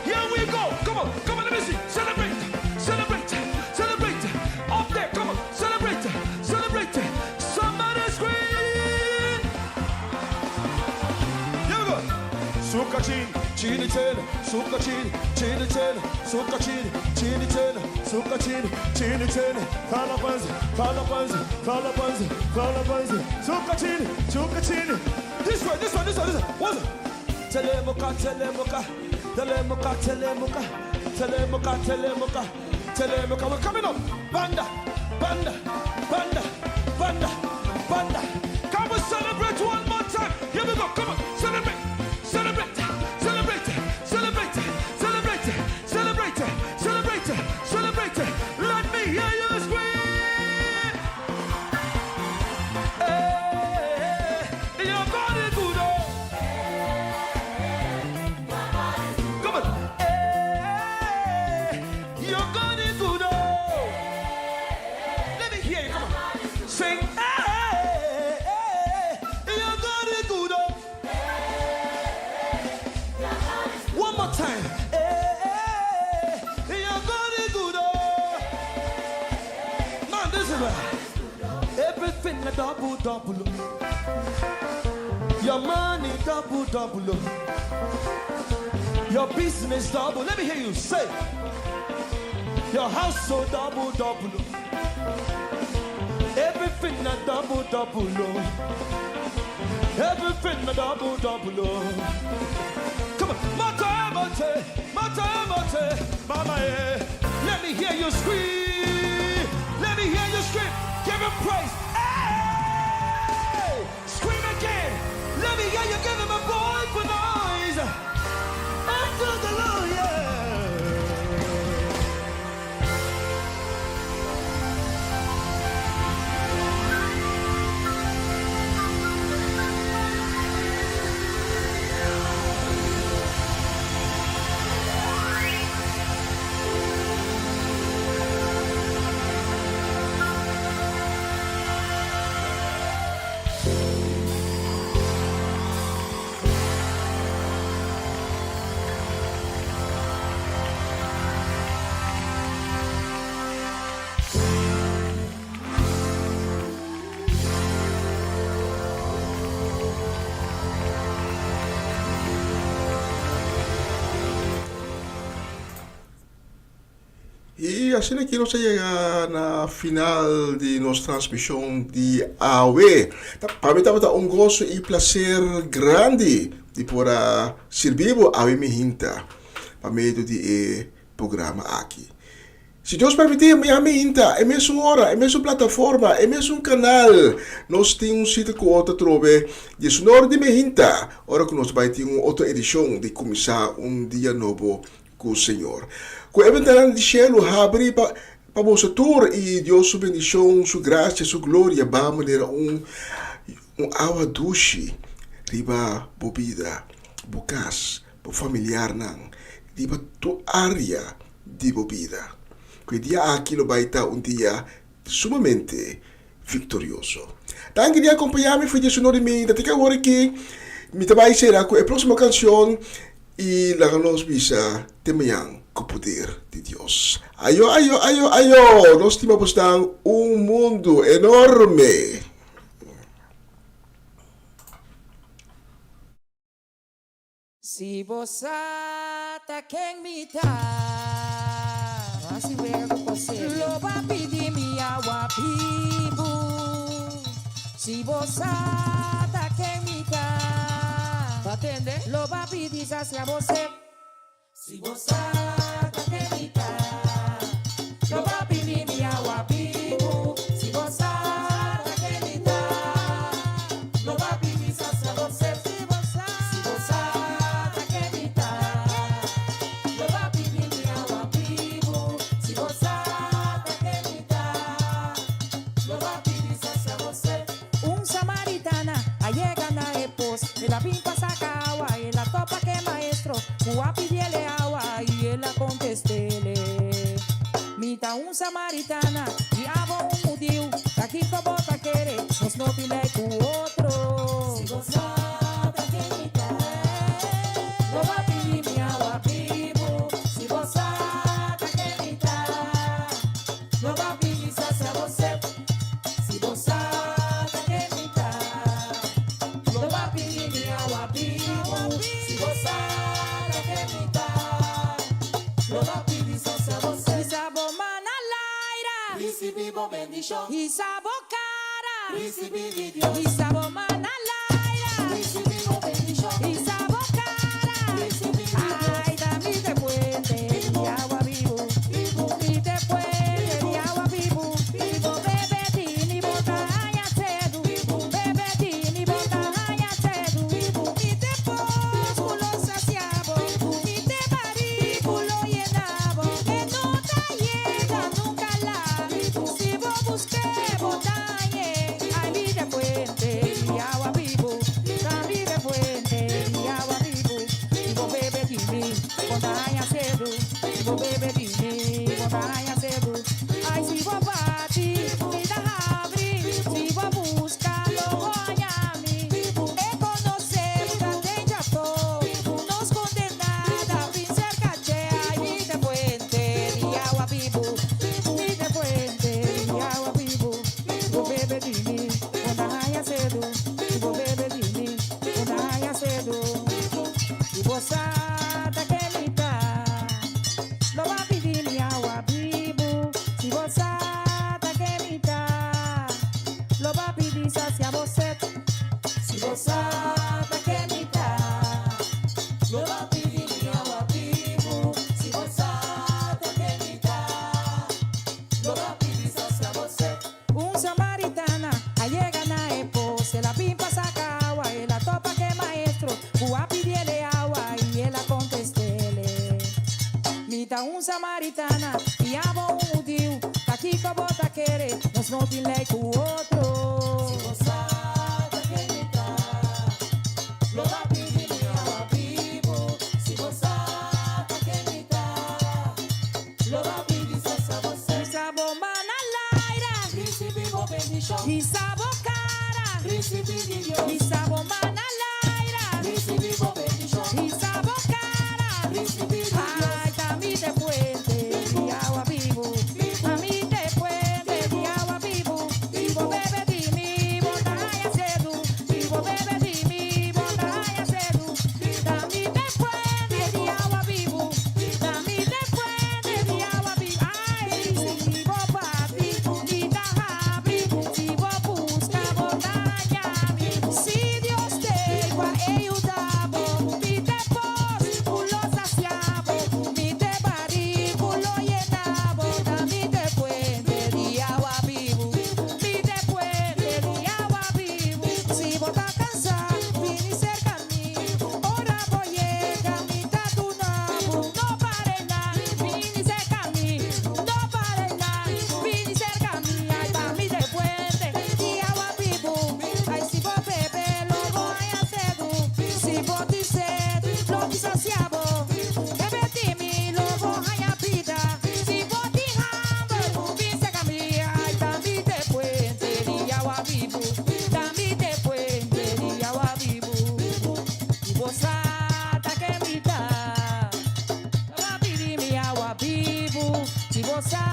Here we go. Come on, come on, let me see. Celebrate, celebrate, celebrate. Up there, come on, celebrate, celebrate. Somebody scream. Here we go. Suka chin, chini chin, suka chin, chini chin, suka chin, chini chin, suka chin, chini chin, kala panzi, kala panzi, kala panzi, kala panzi, suka chin, suka chin. This way, this way, this way, this way. What's it? Telemuka, telemuka, telemuka, telemuka, telemuka, telemuka, telemuka. We're coming up. Banda, banda, banda, banda, banda. Can we celebrate one more time? Here we go. Come on, celebrate, celebrate, celebrate, celebrate, celebrate, celebrate, celebrate, celebrate. Let me hear you scream. Hey, your God is good. Oh. Come on. Hey, your God is good. Oh. Let me hear you. Come on. Sing. Hey, hey, your God is good. Oh. One more time. Hey, hey, your God is good. Oh. Man, this is right. Everything a double, double. oh. Your money double, double. oh. Your business double. Let me hear you say. Your house so double, double. oh. Everything a double, double. oh. Everything a double, double. oh. Come on, mate, mate, mate, mate, mama, eh. Let me hear you scream. Let me hear you scream. Give him praise. Hey! Scream again. Let me hear you give him a joyful noise. Unto the Lord, yeah. I asina aki nos a yega na final di nos transmishon di awe. Pa mi tabata un goso i plaser grandi di por a sirbi bo awe mi hinta pa medio di e programa aki. Si Dios permití, mañana mi hinta, e mesun ora, e mesun plataforma, e mesun kanal, nos tin un sita ku otro atrobe diesunor di mi hinta, ora ku nos bai tin un otro edishon di Kuminsá un Dia Nobo ku Señor. Ku e bentananan di shelu habri pa pa boso tur i Dios su bendishon, su grasia, su gloria ba manera un un awa dushi riba bo bida, bo kas, bo familiarnan, riba tur area di bo bida. Ku e dia aki lo bai ta un dia sumamente viktorioso. Danki di akompañá mi for dje sunor di mi. Ta tika awor aki mi ta bai sera ku e próksimo kanshon i laga nos bisa te mañan ku poder di Dios. Ayo, ayo, ayo, ayo! Nos stima bosnan un mundu enorme! Si bo sa ta ken mi ta. No hasi wega ku kos serio. Lo bo a pidi mi awa bibu. Si bo sa ta ken mi ta. Bo a tende? Lo bo a pidi sasia bo sed. Si bo sa ta ken mi ta. Lo bo a pidi mi awa bibu. Si bo sa ta ken mi ta. Lo bo a pidi sasia bo sed. Si bo sa, si bo sa ta ken mi ta. Lo bo a pidi mi awa bibu. Si bo sa ta ken mi ta. Lo bo a pidi sasia bo sed. Un samaritana a. saca awa, el a topa ku e maestro, ku a pidiele awa i el a kontestele. Mi ta un samaritana i abo un hudiu, ta kiko bo ta kere, nos no tin lei ku otro. Si bo sa ta ken mi ta, lo bo a pidi mi awa bibu. Si bo sa ta ken mi ta, lo bo a pidi sasia bo set. Si bo sa ta ken mi ta, lo bo a pidi mi awa bibu. Si bo sa ta ken mi ta, lo bo a pidi sasia bo set. Hisa bo man na laira, Risibí bo bendishon. Hisa bo kara, Risibí di Dios. Hisa bo man na laira, Risibí bo bendishon. Hisa bo kara. Risibí di Dios. Ai, t'ami ta e fuente di awa bibu. Mi ta e fuente di awa bibu. Bo bebe di mi, bo ta haña sedu. Bebe di mi, bo ta haña sedu. Mi ta e pos ku lo sasia bo. Mi ta e barí ku lo yena bo. E no ta yega nunka lat. Si bo busk'é, bo ta hañ'é. Ai, mi ta e fuente di awa bibu. T'ami ta e fuente di awa bibu. Si bo bebe di mi, bo ta haña sedu. Si bo bebe di mi, bo ta haña sedu. Ai, si bo bati, mi ta habri. Si bo buska, lo bo haña mi. E konosé ta den djapo. No skonde nada, bin serka dje. Ai, mi ta e fuente di awa bibu. Mi ta e fuente di awa bibu. Bo bebe di mi, bo ta haña sedu. Bo bebe di mi, bo ta haña sedu. Si bo sa ta ken mi ta, lo bo a pidi mi awa bibu. Si bo sa ta ken mi ta, lo bo a pidi sasia bo set. Si bo sa ta ken mi ta, lo bo a pidi mi awa bibu. Si bo sa ta ken mi ta, lo bo a pidi sasia bo set. Un samaritana a yega na e pos, el a bin pa saka awa, el a topa ku e maestro, ku a pidiele awa i el a kontestele. Mi ta un samaritana i abo un hudiu, ta kiko bo ta kere, nos no tin lei ku otro. Si bo sa ta ken mi ta, lo bo a pidi mi awa bibu. Si bo sa ta ken mi ta, lo bo a pidi sasia bo set. Hisa bo man na laira, Risibí bo bendishon. Hisa bo kara, Risibí di Dios. Hisa bo man na laira, Risibí bo bendishon. Hisa bo kara. Risibí di Dios. Ai, t'ami ta e fuente di awa bibu. Ami ta e fuente di awa bibu. Bo bebe di mi, bo ta haña sedu. Bo bebe di mi, bo ta haña sedu. T'ami ta e fuente di awa bibu. T'ami ta e fuente di awa bibu. Ai, si bo bati, mi ta habri. Si bo buska, bo ta haña mi. Si Dios t'ei pa yuda bo, mi ta e pos, ku lo sasia bo. Mi ta e barí, ku lo yena bo. T'ami ta e fuente di awa bibu. Mi ta e fuente di awa bibu. Si bo ta kansá, bini serka mi. Ora bo yega, mi ta duna bo. No para einan, bini serka mi. No para einan, bini serka mi. Ai, t'ami ta e fuente di awa bibu. Ai, si bo bebe, lo bo haña sedu. Si bo tin set, lo mi sasia bo. Bebe di mi, lo bo haña bida. Si bo tin hamber, bin serka mi. Ai, t'ami ta e fuente di awa bibu. T'ami ta e fuente di awa bibu. Si bo sa ta ken mi ta, lo bo a pidi mi awa bibu. Si bo sa